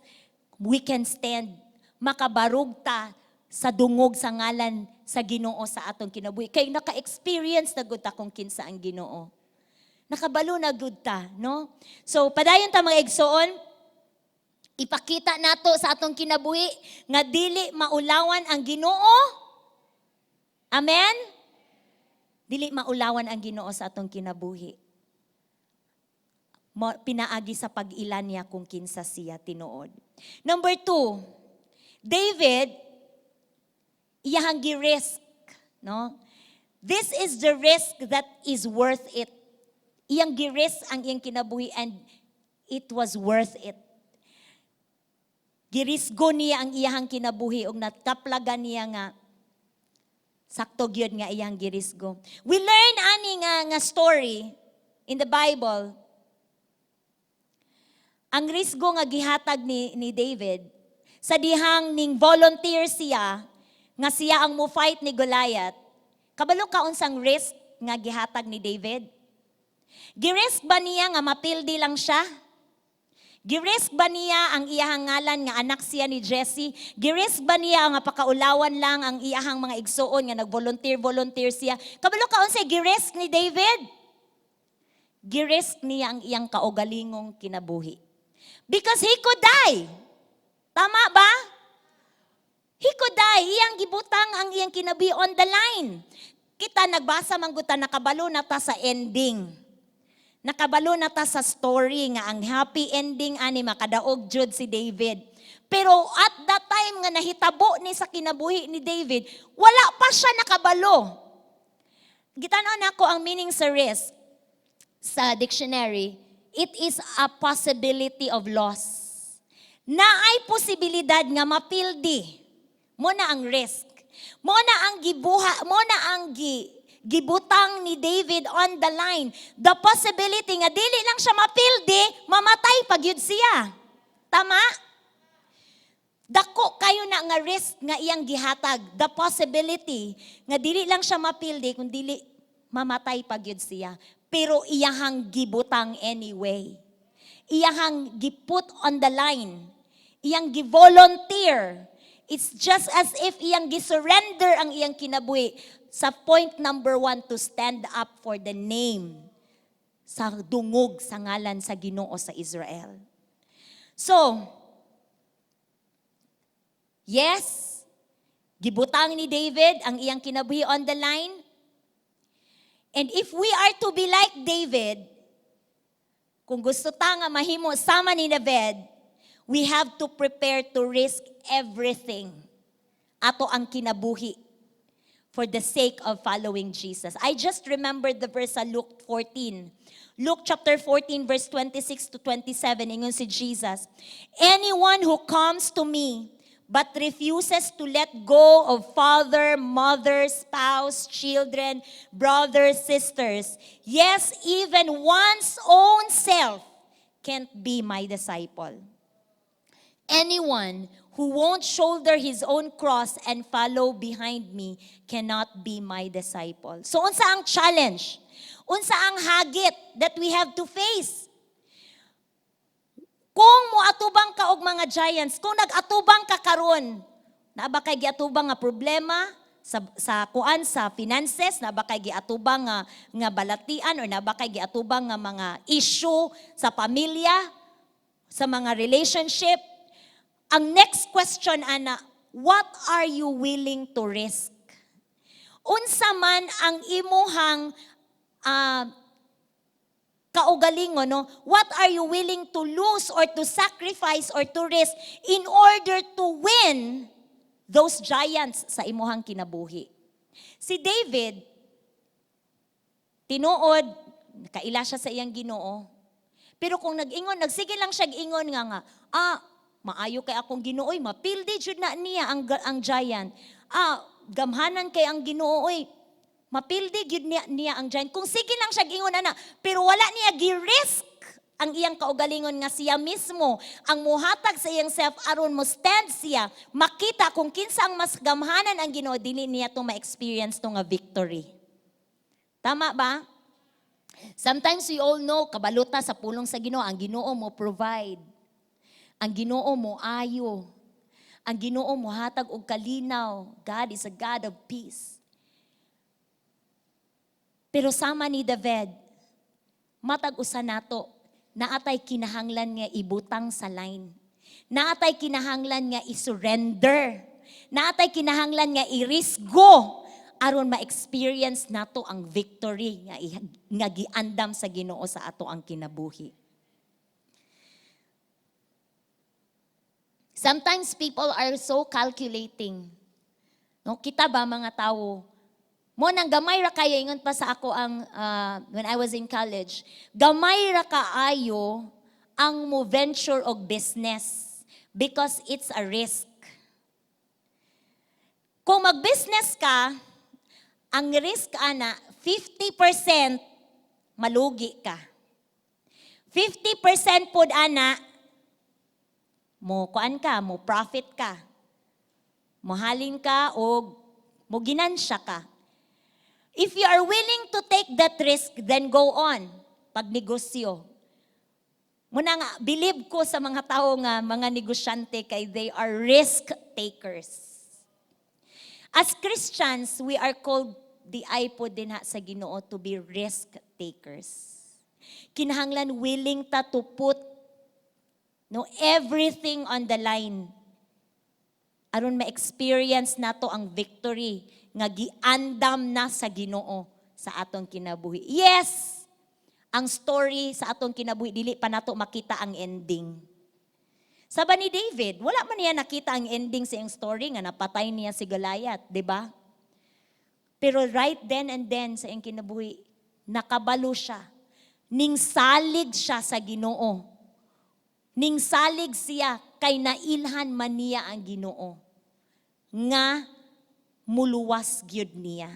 we can stand. Makabarog ta sa dungog sa ngalan sa Ginoo sa atong kinabuhi. Kay naka-experience na gud ta kung kinsa ang Ginoo. Nakabalo na gud ta, no? So padayon ta, mga igsoon, ipakita nato sa atong kinabuhi nga dili maulawan ang Ginoo. Amen? Dili maulawan ang Ginoo sa atong kinabuhi. Pinaagi sa pag-ila niya kung kinsa siya tinuod. Number two, David, iyahang gi-risk, no? This is the risk that is worth it. Iyang gi-risk ang iyang kinabuhi and it was worth it. Girisgo niya ang iyahang kinabuhi ug nataplagan niya nga sakto gyud nga iyang girisgo. We learn ani nga story in the Bible. Ang risgo nga gihatag ni David sa dihang ning volunteer siya nga siya ang mo fight ni Goliath. Kabalo ka unsang risk nga gihatag ni David? Girisk ba niya nga mapildi lang siya? Girisk ba niya ang iyahang ngalan nga anak siya ni Jesse? Girisk ba niya nga pakaulawan lang ang iyahang mga igsuon nga nag-volunteer-volunteer siya? Kabalo ka unsay girisk ni David? Girisk niya ang iyang kaugalingong kinabuhi. Because he could die. Tama ba? He could die. Iyang gibutang ang iyang kinabuhi on the line. Kita nagbasa man gud ta, nakabalo na ta sa ending. Nakabalo na ta sa story nga ang happy ending ani, makadaog jud si David. Pero at that time nga nahitabo ni sa kinabuhi ni David, wala pa siya nakabalo. Gitan-aw nako ang meaning sa risk sa dictionary. It is a possibility of loss. Naay posibilidad nga mapildi. Mao na ang risk. Mao na ang gibuha, mao na ang gibutang ni David on the line. The possibility nga dili lang siya mapildi, mamatay pa gyud siya. Tama? Dako kayo na nga risk nga iyang gihatag. The possibility nga dili lang siya mapildi, kung dili mamatay pa gyud siya. Pero iyahang gibutang anyway. Iyahang giput on the line. Iyang givolunteer. It's just as if iyang gisurrender ang iyang kinabuhi sa point number one, to stand up for the name, sa dungog sa ngalan sa Ginoo sa Israel. So, yes, gibutang ni David ang iyang kinabuhi on the line. And if we are to be like David, kung gusto ta nga mahimo sama ni David, we have to prepare to risk everything. Ato ang kinabuhi for the sake of following Jesus. I just remembered the verse sa Luke 14. Luke chapter 14 verse 26 to 27, ingon si Jesus, "Anyone who comes to me but refuses to let go of father, mother, spouse, children, brothers, sisters, yes, even one's own self, can't be my disciple." "Anyone who won't shoulder his own cross and follow behind me cannot be my disciple." So unsa ang challenge? Unsa ang hagit that we have to face? Kung moatubang ka og mga giants, kung nag-atubang ka karon, naa ba kay giatubang nga problema sa kuan, sa finances, naa ba kay giatubang nga balatian, or naa ba kay giatubang nga mga issue sa pamilya, sa mga relationship? Ang next question ana, what are you willing to risk? Unsa man ang imuhang kaugalingon, no? What are you willing to lose or to sacrifice or to risk in order to win those giants sa imuhang kinabuhi? Si David, tinuod, kaila siya sa iyang Ginoo. Pero kung nag-ingon, nagsige lang siya ingon nga, "Ah, maayo kay akong Ginoo, mapildi jud na niya ang giant. Ah, gamhanan kay ang Ginoo, mapildi gyud niya ang giant." Kung sige lang siya ingon ana, pero wala niya gi-risk ang iyang kaugalingon nga siya mismo ang muhatag sa iyang self aron mo stand siya, makita kung kinsa ang mas gamhanan, ang Ginoo, dili niya to ma-experience to nga victory. Tama ba? Sometimes we all know, kabalo ta sa pulong sa Ginoo, ang Ginoo mo provide. Ang Ginoo mo ayo. Ang Ginoo mo hatag og kalinaw. God is a God of peace. Pero sama ni David, matag usa nato, naa tay kinahanglan nga ibutang sa line. Naa tay kinahanglan nga i-surrender. Naa tay kinahanglan nga i-risgo aron ma-experience nato ang victory nga giandam sa Ginoo sa ato ang kinabuhi. Sometimes people are so calculating. No, kita ba mga tao? Mo nang gamay ra kayo, ingon pa sa ako ang when I was in college, gamay ra kaayo ang mo venture og business because it's a risk. Kung mag-business ka, ang risk ana, 50% malugi ka. 50% pod ana mo kuan ka, mo profit ka. Mohalin ka o mo ginansya ka. If you are willing to take that risk, then go on. Pag negosyo. Muna nga, believe ko sa mga tao nga mga negosyante kay they are risk takers. As Christians, we are called diay po dinha sa Ginoo to be risk takers. Kinahanglan willing ta to put, no, everything on the line aron ma-experience nato ang victory nga giandam na sa Ginoo sa atong kinabuhi. Yes, ang story sa atong kinabuhi, dili pa nato makita ang ending. Saba ni David, wala man niya nakita ang ending sa iyang story nga napatay niya si Goliath, di ba? Pero right then and then sa iyang kinabuhi, nakabalo siya. Ning salig siya sa Ginoo. Ning salig siya kay nailhan man niya ang Ginoo nga muluwas gyud niya.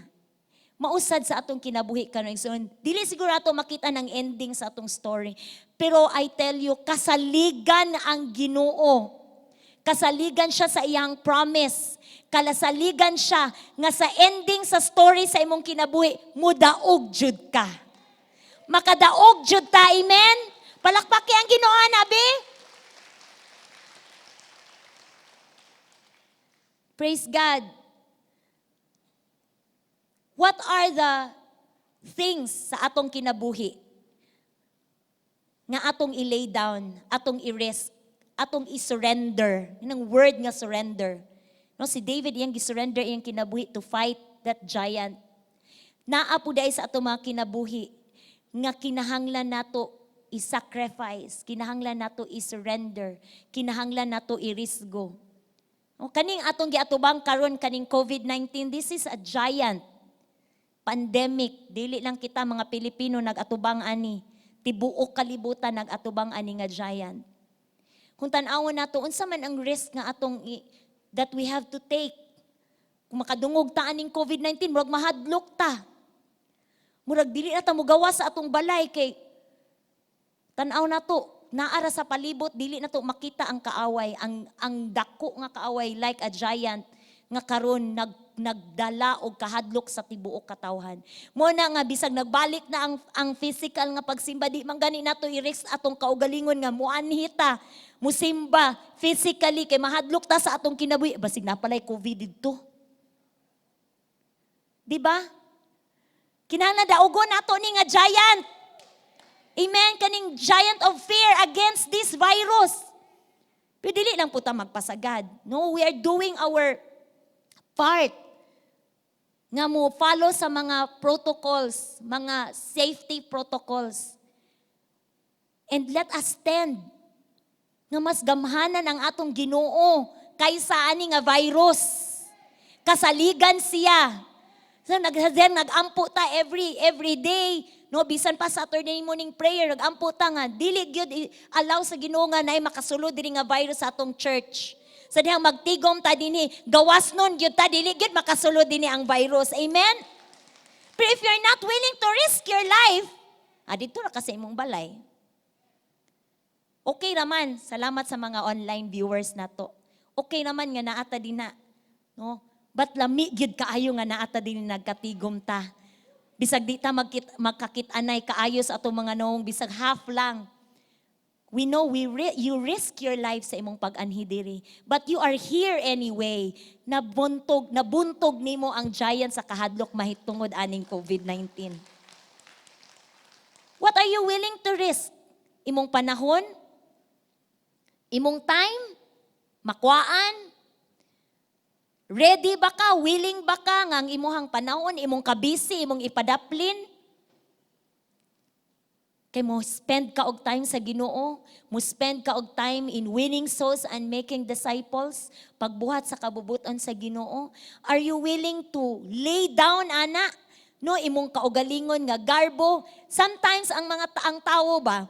Mausad sa atong kinabuhi karon, igsoon. Dili siguro ato makita ng ending sa atong story. Pero I tell you, kasaligan ang Ginoo. Kasaligan siya sa iyang promise. Kasaligan siya nga sa ending sa story sa imong kinabuhi, mudaog jud ka. Makadaog jud ta, amen? Palakpaki ang Ginoo, abi. Praise God. What are the things sa atong kinabuhi nga atong i-lay down, atong i-risk, atong i-surrender? Yun ang word nga surrender. No, si David, iyang gi-surrender iyang kinabuhi to fight that giant. Naa po diay sa atong mga kinabuhi nga kinahanglan nato i-sacrifice, kinahanglan nato i-surrender, kinahanglan nato i-risgo. O, kaning atong giatubang karon, kaning COVID-19, this is a giant pandemic. Dili lang kita mga Pilipino nag-atubang ani. Tibuok kalibutan nag-atubang ani nga giant. Kung tan-awon nato, unsa man ang risk nga that we have to take? Kung makadungog ta aning COVID-19, murag mahadlok ta. Murag dili na ta mogawas sa atong balay kay tan-aw nato. Naa ra sa palibot, dili nato makita ang kaaway, ang dako nga kaaway like a giant nga karon nagdala og kahadlok sa tibuok katawhan. Mo na nga bisag nagbalik na ang physical nga pagsimba, di man gani nato i-risk atong kaugalingon nga muanhi ta, musimba physically kay mahadlok ta sa atong kinabuhi, basig naa palay COVID didto. Di ba? Kinahanglan daugon nato ni nga giant. Amen, kaning giant of fear against this virus. Pero dili lang po ta magpasagad. No, we are doing our part nga mo follow sa mga protocols, mga safety protocols. And let us stand nga mas gamhanan ang atong Ginoo kaysa ani nga virus. Kasaligan siya. So nag-ampo ta every day, no, bisan pa Saturday morning prayer, nagampo ta nga dili gyud allow sa Ginoo nga naay makasulod diri nga virus sa atong church. Sa dihang magtigom ta dinhi, gawas nun gyud ta, dili gyud makasulod dinhi ang virus. Amen. Pero if you're not willing to risk your life, didto ra ka sa imong balay. Okay naman, salamat sa mga online viewers nato. Okay naman nga naa ta dinha. No? But lami gyud kaayo nga naa ta dinhi, nagkatigom ta. Bisag di ta magkakit-anay kaayo sa atong mga nawong, bisag half lang. We know you risk your life sa imong pag-anhi diri. But you are here anyway. Nabuntog nimo ang giant sa kahadlok mahitungod aning COVID-19. What are you willing to risk? Imong panahon? Imong time? Makwaan? Ready ba ka? Willing ba ka nga ang imuhang panahon, imong kabisi, imong ipadaplin? Kay mo spend ka og time sa Ginoo, mo spend ka og time in winning souls and making disciples, pagbuhat sa kabubuton sa Ginoo. Are you willing to lay down ana, no, imong kaugalingon nga garbo? Sometimes ang tawo ba,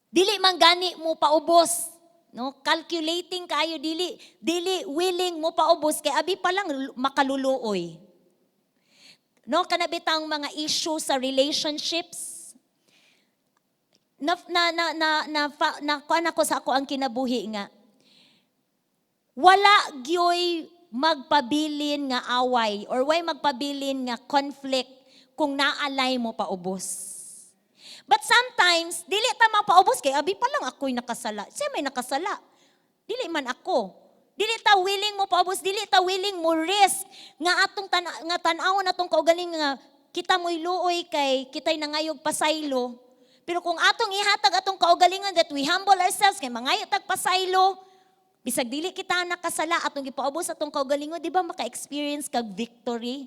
dili man gani mo paubos, no, calculating kayo, dili willing mo paubos kay abi pa lang makaluluoy. No, kana bitang mga issue sa relationships. Na na na na na, na, kuan ako sa ako ang kinabuhi nga wala gyoy magpabilin nga away or way magpabilin nga conflict kung naalay mo paubos. But sometimes, dili ta mapaubos kay abi pa lang ako'y nakasala. Siya may nakasala. Dili man ako. Dili ta willing mo paubos, dili ta willing mo risk nga atong nga tan-awon atong kaugaling nga kita mo'y luoy kay kita'y nangayog pasaylo. Pero kung atong ihatag atong kaugalingon that we humble ourselves kay mangayo tag pasaylo, bisag dili kita nakasala, atong gipaubos atong kaugalingon, di ba maka-experience kag victory?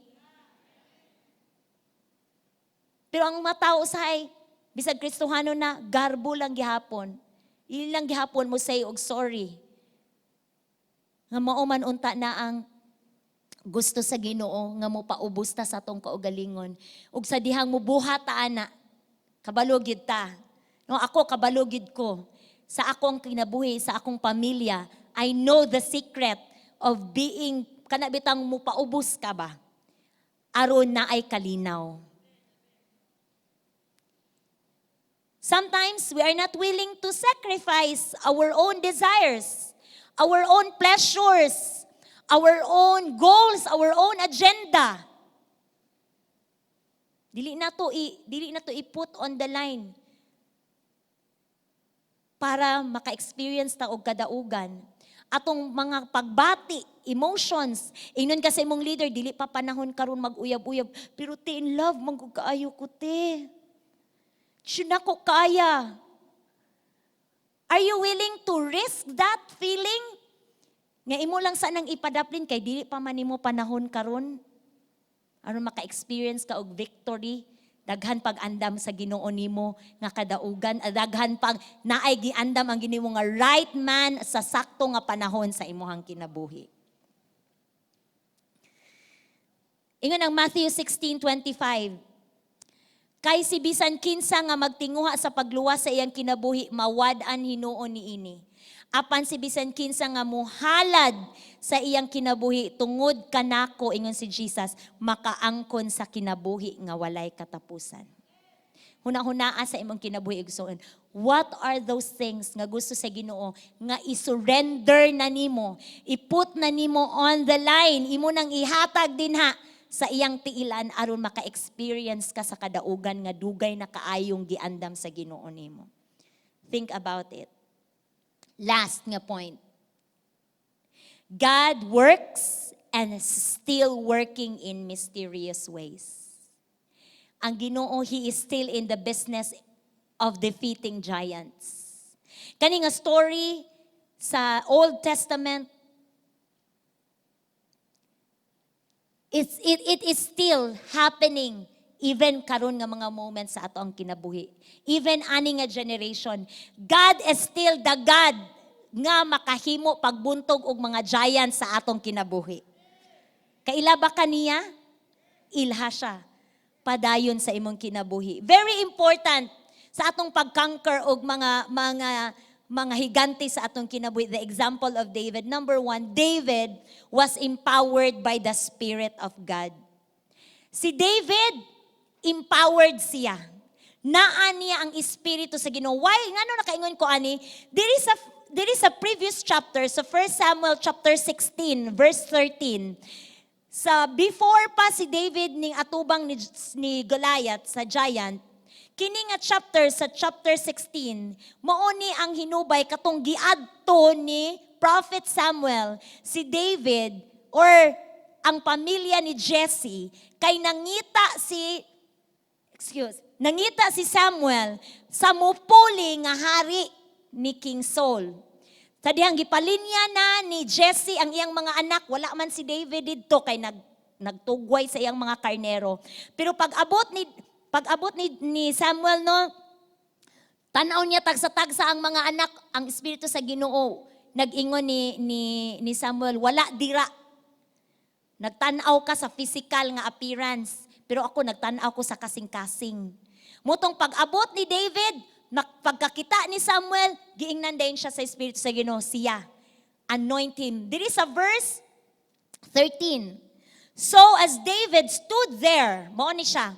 Pero ang matao usahay, bisag Kristohano na, garbo lang gihapon. Dili lang gihapon mo say og sorry. Nga mao man unta na ang gusto sa Ginoo nga mo paubos ta sa atong kaugalingon. Ug sa dihang mubuhat ta ana, kabalo gyud ta. No, ako kabalo gyud ko sa akong kinabuhi, sa akong pamilya, I know the secret of being kana bitang mo paubos ka ba, aron naay kalinaw. Sometimes we are not willing to sacrifice our own desires, our own pleasures, our own goals, our own agenda. Dili na to i-put on the line para maka-experience ta og kadaugan. Atong mga pagbati, emotions. Ingnon ka sa imong leader, "Dili pa panahon karon mag-uyab-uyab." "Pero te, in love man gud kaayo ko, te. Di nako kaya." Are you willing to risk that feeling? Nga imo lang sanang ipadaplin kay dili pa man nimo panahon karon. Aron maka-experience ka og victory, daghan pag-andam sa Ginoo nimo nga kadaugan, daghan pag naay giandam ang Ginoo nga right man sa sakto nga panahon sa imuhang kinabuhi. Ingon ang Matthew 16:25, "Kay si bisan kinsa nga magtinguha sa pagluwas sa iyang kinabuhi, mawad-an hinuon niini. Apan si bisan kinsa nga muhalad sa iyang kinabuhi tungod kanako," ingon si Jesus, "makaangkon sa kinabuhi nga walay katapusan." Huna-hunaa sa imong kinabuhi, igsoon. What are those things nga gusto sa Ginoo nga i-surrender na nimo, i-put na nimo on the line, imo nang ihatag dinha sa iyang tiilan aron maka-experience ka sa kadaugan nga dugay na kaayong giandam sa Ginoo nimo? Think about it. Last nga point. God works and is still working in mysterious ways. Ang Ginoo, He is still in the business of defeating giants. Kani nga story sa Old Testament, it is still happening even karon nga mga moments sa ato ang kinabuhi. Even ani nga generation, God is still the God nga makahimo pagbuntog og mga giants sa atong kinabuhi. Kaila ba kaniya? Ilha siya. Padayon sa imong kinabuhi. Very important sa atong pag-conquer og mga higante sa atong kinabuhi. The example of David. Number one, David was empowered by the Spirit of God. Si David, empowered siya. Naa niya ang espiritu sa Ginoo. Why? Ngano nakaingon ko ani? There is a previous chapter sa 1 Samuel chapter 16 verse 13. Sa before pa si David ning atubang ni Goliath sa giant, kini nga chapter, sa chapter 16, mao ni ang hinubay katong giadto ni Prophet Samuel si David or ang pamilya ni Jesse kay nangita si excuse, nangita si Samuel sa mupuli nga hari ni King Saul. Sa dihang gipalinya na ni Jesse ang iyang mga anak, wala man si David didto kay nagtugway sa iyang mga karnero. Pero pag abot ni Samuel, no, tan-aw niya tagsa-tagsa ang mga anak, ang espiritu sa Ginoo nag-ingon ni Samuel, "Wala dira. Nagtan-aw ka sa physical nga appearance, pero ako, nagtan-aw ko sa kasing-kasing." Mao tong pag-abot ni David, pagkakita ni Samuel, giingnan din siya sa espiritu sa Ginoo, "Siya. Anoint him." Diri sa verse 13. So as David stood there, mao ni siya.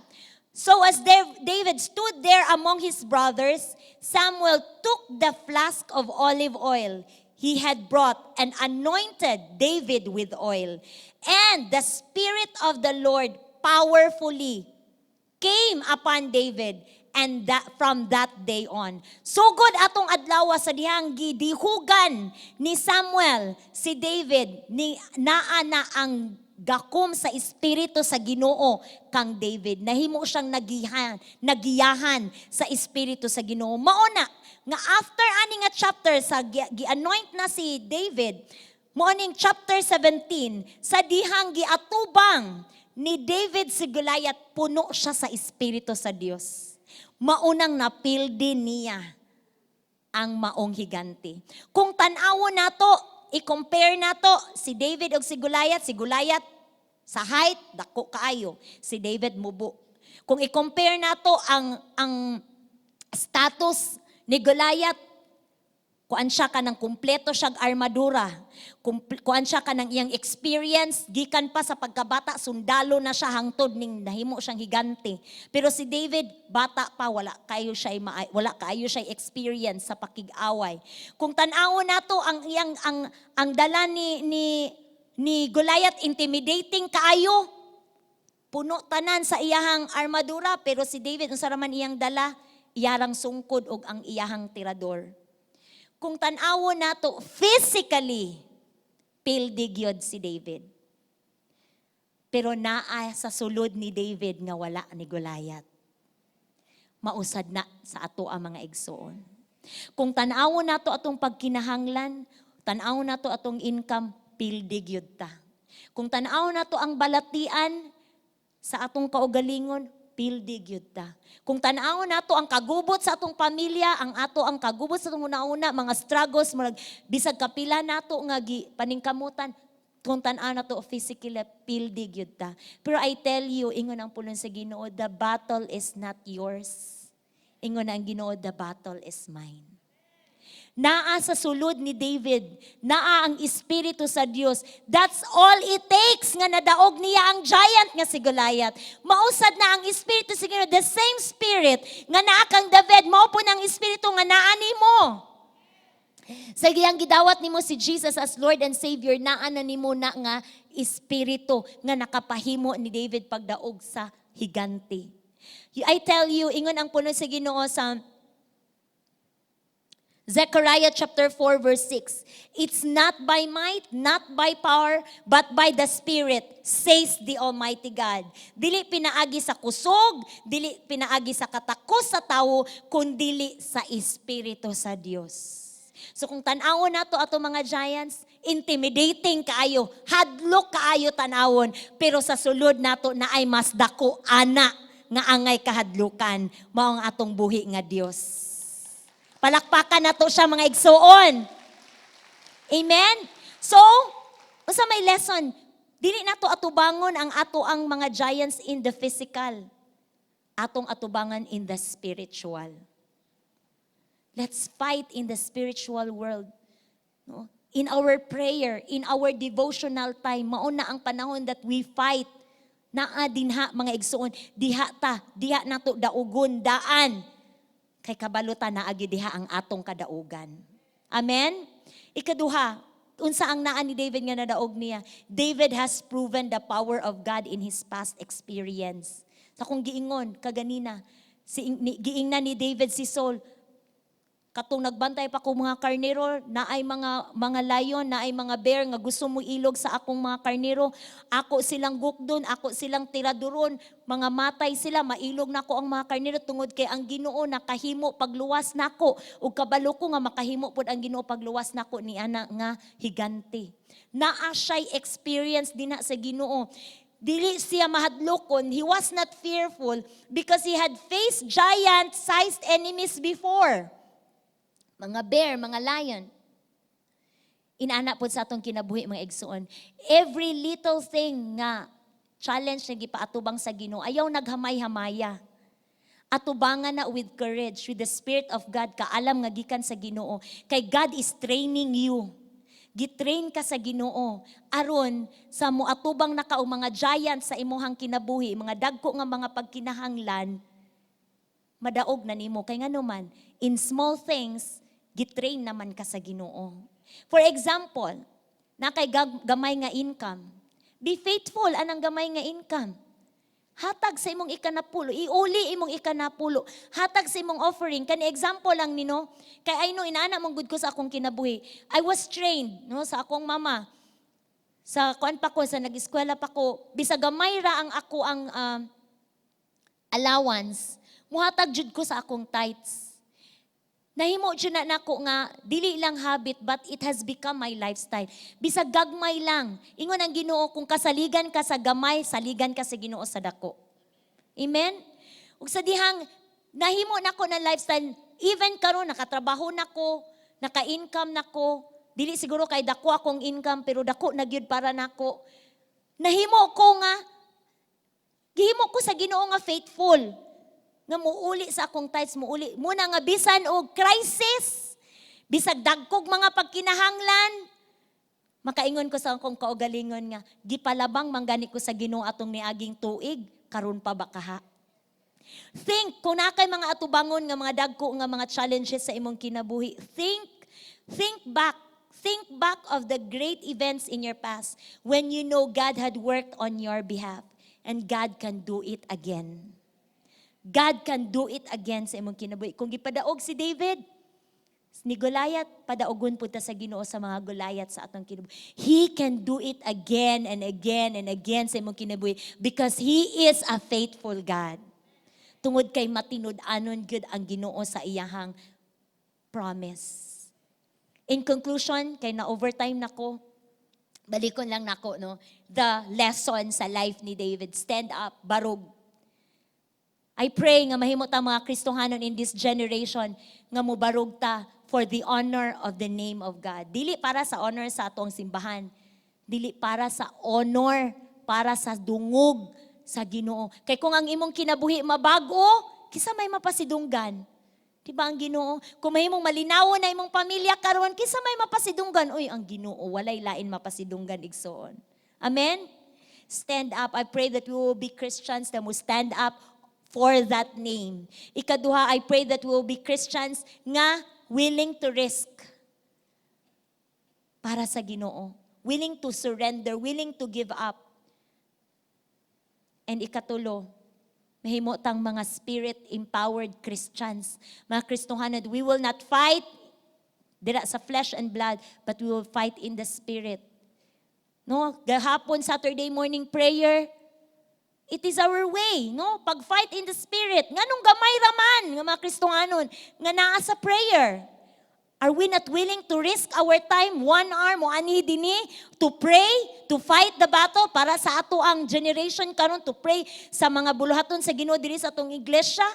So as David stood there among his brothers, Samuel took the flask of olive oil he had brought and anointed David with oil. And the Spirit of the Lord powerfully came upon David and that from that day on. Sugod atong adlaw sa dihang gidihugan ni Samuel si David, ni naa na ang gakom sa espiritu sa Ginoo kang David. Nahimo siyang nagiyahan sa espiritu sa Ginoo. Mao na nga after ani nga chapter sa gi-anoint na si David, mao ning chapter 17 sa dihang giatubang ni David si Goliath, puno siya sa espiritu sa Dios. Maunang napildi niya ang maong higante. Kung tan-awon nato, i-compare nato si David og si Goliath, si Goliath sa height dako kaayo, si David mubo. Kung i-compare nato ang status ni Goliath, kuan siya kanang kumpleto siyang armadura. Kuan siya kanang iyang experience, gikan pa sa pagkabata, sundalo na siya hangtod ning nahimo siyang higante. Pero si David, bata pa, wala kayo siya experience sa pakig-away. Kung tan-awon nato ang iyang ang dala ni Goliath, intimidating kaayo. Puno tanan sa iyahang armadura, pero si David, unsa ra man iyang dala? Iyarang sungkod og ang iyahang tirador. Kung tan-awon nato physically, pildi gyud si David. Pero naa sa sulod ni David nga wala ni Goliath. Mausad na sa ato ang mga igsoon. Kung tan-awon nato atong pagkinahanglan, tan-awon nato atong income, pildi gyud ta. Kung tan-awon nato ang balatian sa atong kaugalingon, pildi gyud ta. Kung tan-awon nato ang kagubot sa atong pamilya, ang ato ang kagubot sa atong una-una, mga struggles, murag bisag kapila nato nga gi paningkamutan, kung tan-aw nato physically, pildi gyud ta. Pero I tell you, ingon ang pulong sa Ginoo, "The battle is not yours." Ingon ang Ginoo, "The battle is mine." Naa sa sulod ni David, naa ang espiritu sa Dios. That's all it takes nga nadaog niya ang giant nga si Goliath. Mao sad na ang espiritu sa Ginoo, the same spirit nga naa kang David, mao pud ang espiritu nga naa nimo. Sa dihang gidawat nimo si Jesus as Lord and Savior, naa na nimo na nga espiritu nga nakapahimo ni David pagdaog sa higante. I tell you, ingon ang puno sa Ginoo sa Zechariah chapter 4 verse 6. "It's not by might, not by power, but by the Spirit, says the Almighty God." Dili pinaagi sa kusog, dili pinaagi sa katakos sa tawo, kundili sa Espiritu sa Dios. So kung tan-awon nato ato mga giants, intimidating kaayo, hadlok kaayo tan-awon, pero sa sulod nato naay mas dako ana nga angay kahadlukan, mao ang atong buhi nga Dios. Palakpakan nato siya, mga igsuon. Amen? So, unsa may lesson? Dili nato atubangon ang ato ang mga giants in the physical. Atong atubangan in the spiritual. Let's fight in the spiritual world. No? In our prayer, in our devotional time, mao na ang panahon that we fight. Naa dinha, mga igsuon, diha ta, diha nato daugon, daan. Kay kabalo ta naa gyud diha ang atong kadaugan. Amen? Ikaduha, unsa ang naa ni David nga nadaog niya? David has proven the power of God in his past experience. Sa akong giingon kaganina, giingnan ni David si Saul, "Katong nagbantay pa ko mga karnero, naay mga lion, naay mga bear nga gusto mo ilog sa akong mga karnero. Ako silang gukdon, ako silang tiraduron, mga matay sila, mailog nako ang mga karnero tungod kay ang Ginoo nakahimo pagluwas nako ug kabalo ko nga makahimo pod ang Ginoo pagluwas nako ni ana nga higante." Naa siya'y experience dinha sa Ginoo. Dili siya mahadlokon, he was not fearful because he had faced giant-sized enemies before. Mga bear, mga lion. Inana po sa atong kinabuhi, mga igsuon. Every little thing nga challenge na gipaatubang sa Ginoo, ayaw naghamay-hamaya. Atubangan na with courage, with the Spirit of God, kaalam nga gikan sa Ginoo. Kay God is training you. Gitrain ka sa Ginoo aron sa moatubang na ka og mga giant sa imuhang kinabuhi, mga dagko nga mga pagkinahanglan, madaog na nimo kay ngano man in small things gitrain naman ka sa Ginoo. For example, naa kay gamay nga income. Be faithful anang gamay nga income. Hatag sa imong ikanapulo, iuli imong ikanapulo, hatag sa imong offering. Kani example lang nino, kay I know inaana man gud ko sa akong kinabuhi. I was trained, no, sa akong mama. Sa kuan pa ko, sa nag-eskwela pa ko, bisag gamay ra ang ako ang allowance, muhatag jud ko sa akong tithes. Nahimo jud na nako nga dili lang habit but it has become my lifestyle. Bisag gagmay lang. Ingon ang Ginoo, kung kasaligan ka sa gamay, saligan ka sa Ginoo sa dako. Amen? Ug sa dihang nahimo nako na lifestyle, even karon nakatrabaho nako, naka-income nako, dili siguro kay dako akong income pero dako na gyud para nako. Nahimo ko nga gihimo ko sa Ginoo nga faithful nga muuli sa akong tithes, muuli. Muna nga bisan og crisis, bisag dagkog mga pagkinahanglan, makaingon ko sa akong kaugalingon nga, gipalabang man gani ko sa Ginoo atong niaging tuig, karon pa ba kaha? Think, kung naa kay mga atubangon nga mga dagko nga mga challenges sa imong kinabuhi, think back of the great events in your past when you know God had worked on your behalf and God can do it again. God can do it again sa imong kinabuhi. Kung gipadaog si David ni Goliath, padaugon pud ta sa Ginoo sa mga Goliath sa atong kinabuhi. He can do it again and again and again sa imong kinabuhi because He is a faithful God. Tungod kay matinud-anon gyud ang Ginoo sa iyahang promise. In conclusion, kay na overtime nako, balikon lang nako, no, the lesson sa life ni David: stand up, barog. I pray nga mahimo ta mga Kristohanon in this generation nga mobarog ta for the honor of the name of God. Dili para sa honor sa atong simbahan. Dili para sa honor, para sa dungog sa Ginoo. Kay kung ang imong kinabuhi mabago, kinsa may mapasidunggan? Di ba ang Ginoo? Kung mahimong malinawon na imong pamilya karon, kinsa may mapasidunggan? Uy, ang Ginoo, walay lain mapasidunggan, igsoon. Amen? Stand up. I pray that we will be Christians that will stand up for that name. Ikaduha, I pray that we will be Christians nga willing to risk para sa Ginoo. Willing to surrender, willing to give up. And ikatulo, mahimo tang mga spirit-empowered Christians. Mga Kristohanon, we will not fight dira sa flesh and blood, but we will fight in the spirit. No, gahapon Saturday morning prayer, it is our way, no? Pag-fight in the spirit. Nganong gamay raman nga mga Kristohanon nga naa sa prayer. Are we not willing to risk our time, one hour mo ani dinhi, to pray, to fight the battle para sa ato ang generation karon, to pray sa mga buluhaton sa Ginoo diri sa atong iglesia?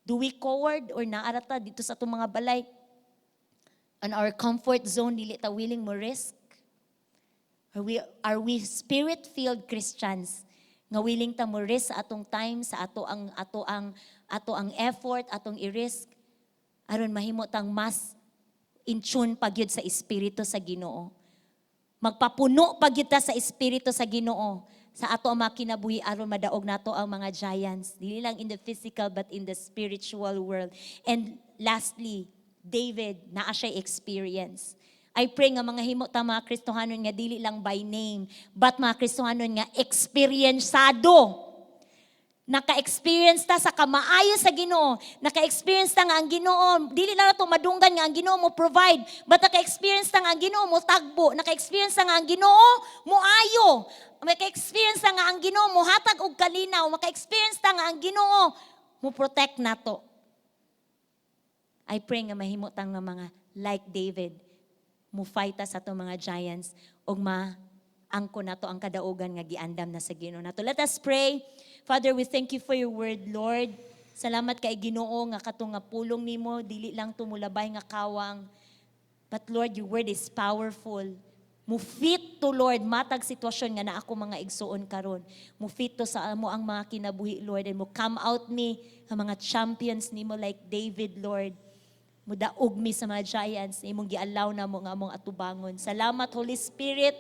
Do we coward or naa ra ta didto sa atong mga balay? On our comfort zone, dili ta willing mo risk? Are we spirit-filled Christians nga willing ta mo risk sa atong time, sa ato ang effort, atong i-risk aron mahimo tang mas in tune pa gyud sa espiritu sa Ginoo? Magpapuno pa gyud ta sa espiritu sa Ginoo sa ato ang mga kinabuhi aron madaog nato ang mga giants, dili lang in the physical but in the spiritual world. And lastly, David naa siya experience. I pray nga mga himo ta mga Kristohanon nga dili lang by name but mga Kristohanon nga eksperyensado. Naka-experience ta sa kamaayo sa Ginoo. Naka-experience ta nga ang Ginoo, dili lang nato madunggan nga ang Ginoo mo provide, but naka-experience ta nga ang Ginoo mo tagbo, naka-experience ta nga ang Ginoo mo ayo. Naka-experience ta nga ang Ginoo mo hatag og kalinaw, maka-experience ta nga ang Ginoo mo protect nato. I pray nga mahimo tang nga mga like David, mo fight ta sa atong mga giants ug ma angko nato ang kadaugan nga giandam na sa Ginoo nato. Let us pray. Father, we thank you for your word, Lord. Salamat kay Ginoo nga katong nga pulong nimo dili lang tumulabay nga kawang. But Lord, your word is powerful. Mo fit to, Lord, matag sitwasyon nga naa ako mga igsuon karon. Mo fit to sa amo ang mga kinabuhi, Lord, and mo come out mi nga mga champions nimo like David, Lord. Mudaog mi sa mga giants imong gi-allow na mo nga among atubangon. Salamat, Holy Spirit.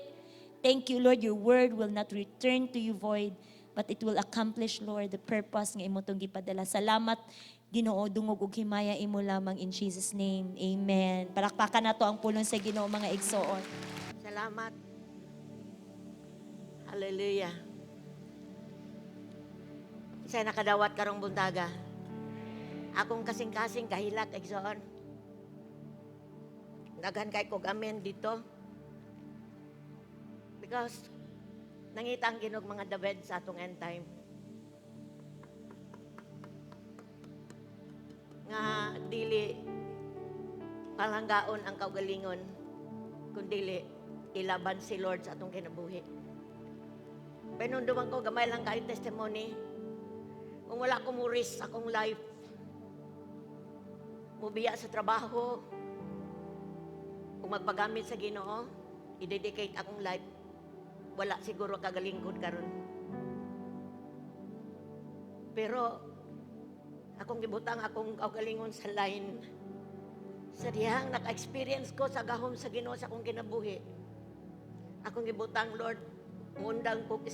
Thank you, Lord. Your word will not return to you void, but it will accomplish, Lord, the purpose nga imo tong gipadala. Salamat, Ginoo, dungog ug himaya imo lamang in Jesus' name. Amen. Palakpakan nato ang pulong sa Ginoo, mga igsoon. Salamat. Hallelujah. Isa nakadawat karong buntaga. Akong kasing-kasing kahilak, igsoon. Daghan kay kog amen dito. Because nangita ang Ginoo og mga David sa atong end time. Nga dili palanggaon ang kaugalingon, kundi ilaban si Lord sa atong kinabuhi. Panumduman ko, gamay lang kayo testimony. Kung wala ko mo risk sa akong life, mubiya sa trabaho, kung magpagamit sa Ginoo, i-dedicate akong life, wala siguro kagalingkod karon. Pero akong gibutang akong kaugalingon sa line sa dihang naka-experience ko sa gahom sa Ginoo sa akong kinabuhi. Akong gibutang, "Lord, mundang kog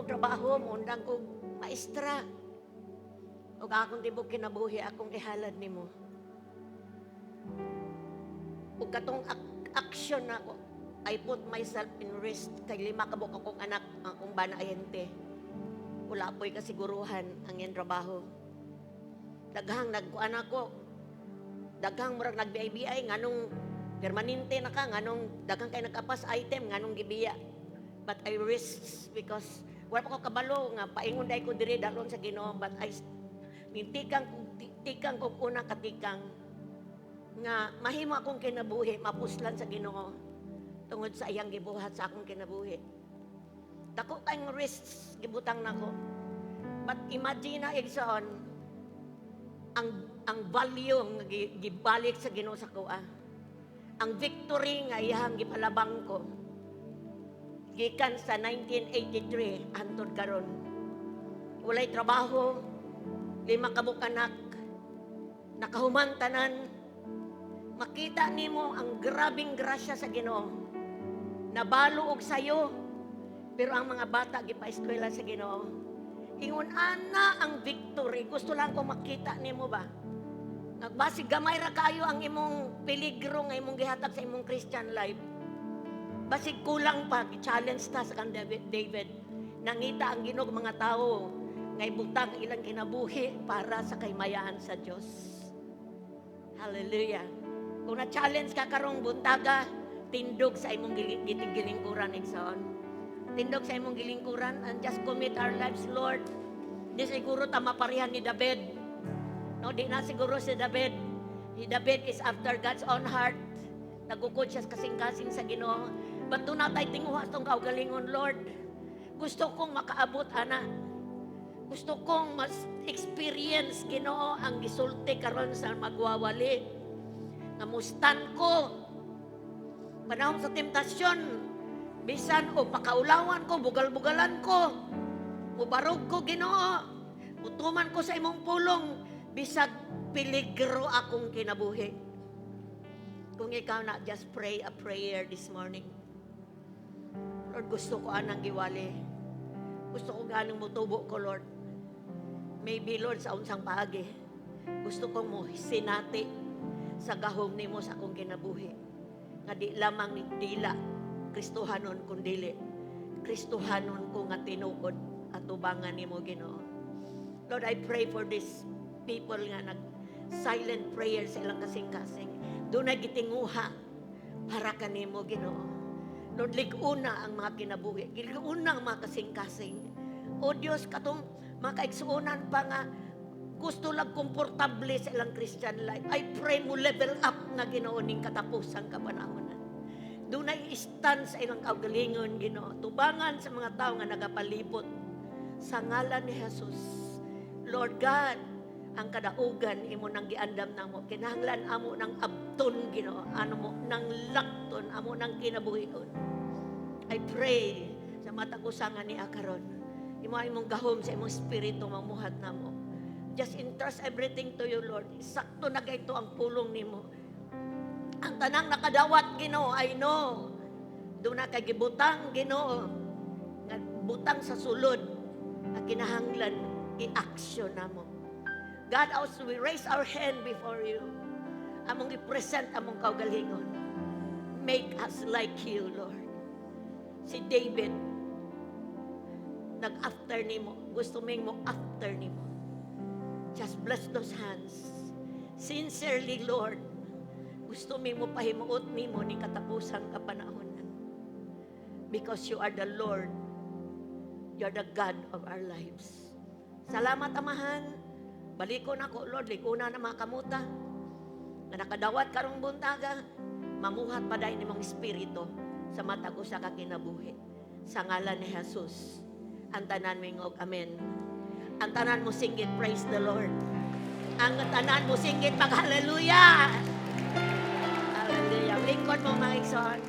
trabaho, mundang kog maestra. Ug akong tibok kinabuhi akong ihalad nimo." Ug katong action nako, I put myself in risk kay lima ka buok akong anak, ang akong bana ahente. Wala po'y kasiguruhan ang iyang trabaho. Daghang nagkuan ako. Daghang murag nagbiay-biay nganong permanente na ka, nganong daghang kay nag-apas item, nganong gibiya. But I risk because wala pa ko kabalo nga paingon dai ko diri dalon sa Ginoo, but I nintikang ko una katikang nga mahimo akong kinabuhi mapuslan sa Ginoo tungod sa iyang gibuhat sa akong kinabuhi. Dako kayong risks gibutang nako. But imagine na, igsoon, ang value nga gibalik sa Ginoo sa kuha. Ang victory nga iyang gipalabang ko gikan sa 1983 hantod karon. Walay trabaho, Lima ka buok anak, nakahuman tanan, makita nimo ang grabing grasya sa Ginoo. Nabalo og sayo, pero ang mga bata gipa-eskwela sa Ginoo. Ingon ana ang victory. Gusto lang ko makita nimo ba? Nagbasig gamay ra kayo ang imong peligro nga imong gihatag sa imong Christian life. Basig kulang pa, challenge ta sa kang David. David. Nangita ang Ginoo mga tao nga ibutang ang ilang kinabuhi para sa kahimayaan sa Dios. Hallelujah. Kung na-challenge ka karong buntaga, tindog sa imong gilingkuran, igsoon. Tindog sa imong gilingkuran and just commit our lives, Lord. Di siguro ta maparehan ni David. No, di na siguro si David. Si David is after God's own heart. Nagukod siya sa kasing-kasing sa Ginoo. But duna tay tinguha sa atong kaugalingon, Lord? Gusto kong makaabot, ana. Gusto kong mas experience, Ginoo, ang gisulti karon sa magwawali. Nga mustan ko. Panahon sa temptasyon, bisan o pakaulawan ko, bugal-bugalan ko, mubarog ko, Ginoo. Mutuman ko sa imong pulong, bisag peligro akong kinabuhi. Kung ikaw na, just pray a prayer this morning. Lord, gusto ko anang giwali. Gusto ko ganong mutubo ko, Lord. Maybe, Lord, sa unsang paagi. Gusto kong mo sinati sa gahom nimo sa akong kinabuhi. Nga di lamang ni dila Kristohanon kundili Kristohanon ko nga tinuod at tubangan nimo, Ginoo. Lord, I pray for these people nga nag silent prayer sa ilang kasing-kasing. Duna gitinguha para kanimo, Ginoo. Lord, lig-una ang mga kinabuhi. Lig-una ang mga kasing-kasing. O Diyos, katong mga kaigsuonan pa nga gusto lang komportable sa ilang Christian life. I pray mo level up na, Ginoo, ning katapusang kapanahonan. Dunay stand sa ilang kaugalingon, Ginoo. Tubangan sa mga tao nga nagapalibot sa ngalan ni Jesus. Lord God, ang kadaugan imo nang giandam namo. Kinahanglan amo nang abton, Ginoo, ano mo nang lakton amo nang kinabuhion. I pray sa matag usa nga ni karon. Imo imong gahom sa imong espiritu mamuhat namo. Just entrust everything to you, Lord. Sakto na kayto ang pulong nimo. Ang tanang nakadawat, Ginoo, I know. Duna kay gibutang, Ginoo, nga butang sa sulod ang kinahanglan i-action namo. God, as we raise our hand before you, among i-present among kaugalingon. Make us like you, Lord. Si David, nag-after nimo. Gusto ming mo after nimo. Just bless those hands. Sincerely, Lord, gusto mi mo pahimuot nimo ni katapusang kapanahonan. Because you are the Lord. You are the God of our lives. Salamat, Amahan. Balikon ako, Lord. Likuna na mga kamuta. Nga nakadawat karong buntaga, mamuhat pa nimong espiritu sa matag usa ka kinabuhi. Sa ngalan ni Jesus. Ang tanan mingog, amen. Ang tanan mo singgit, praise the Lord. Ang tanan mo singgit, mag hallelujah. Hallelujah. Lingkod mo, mga igsoon.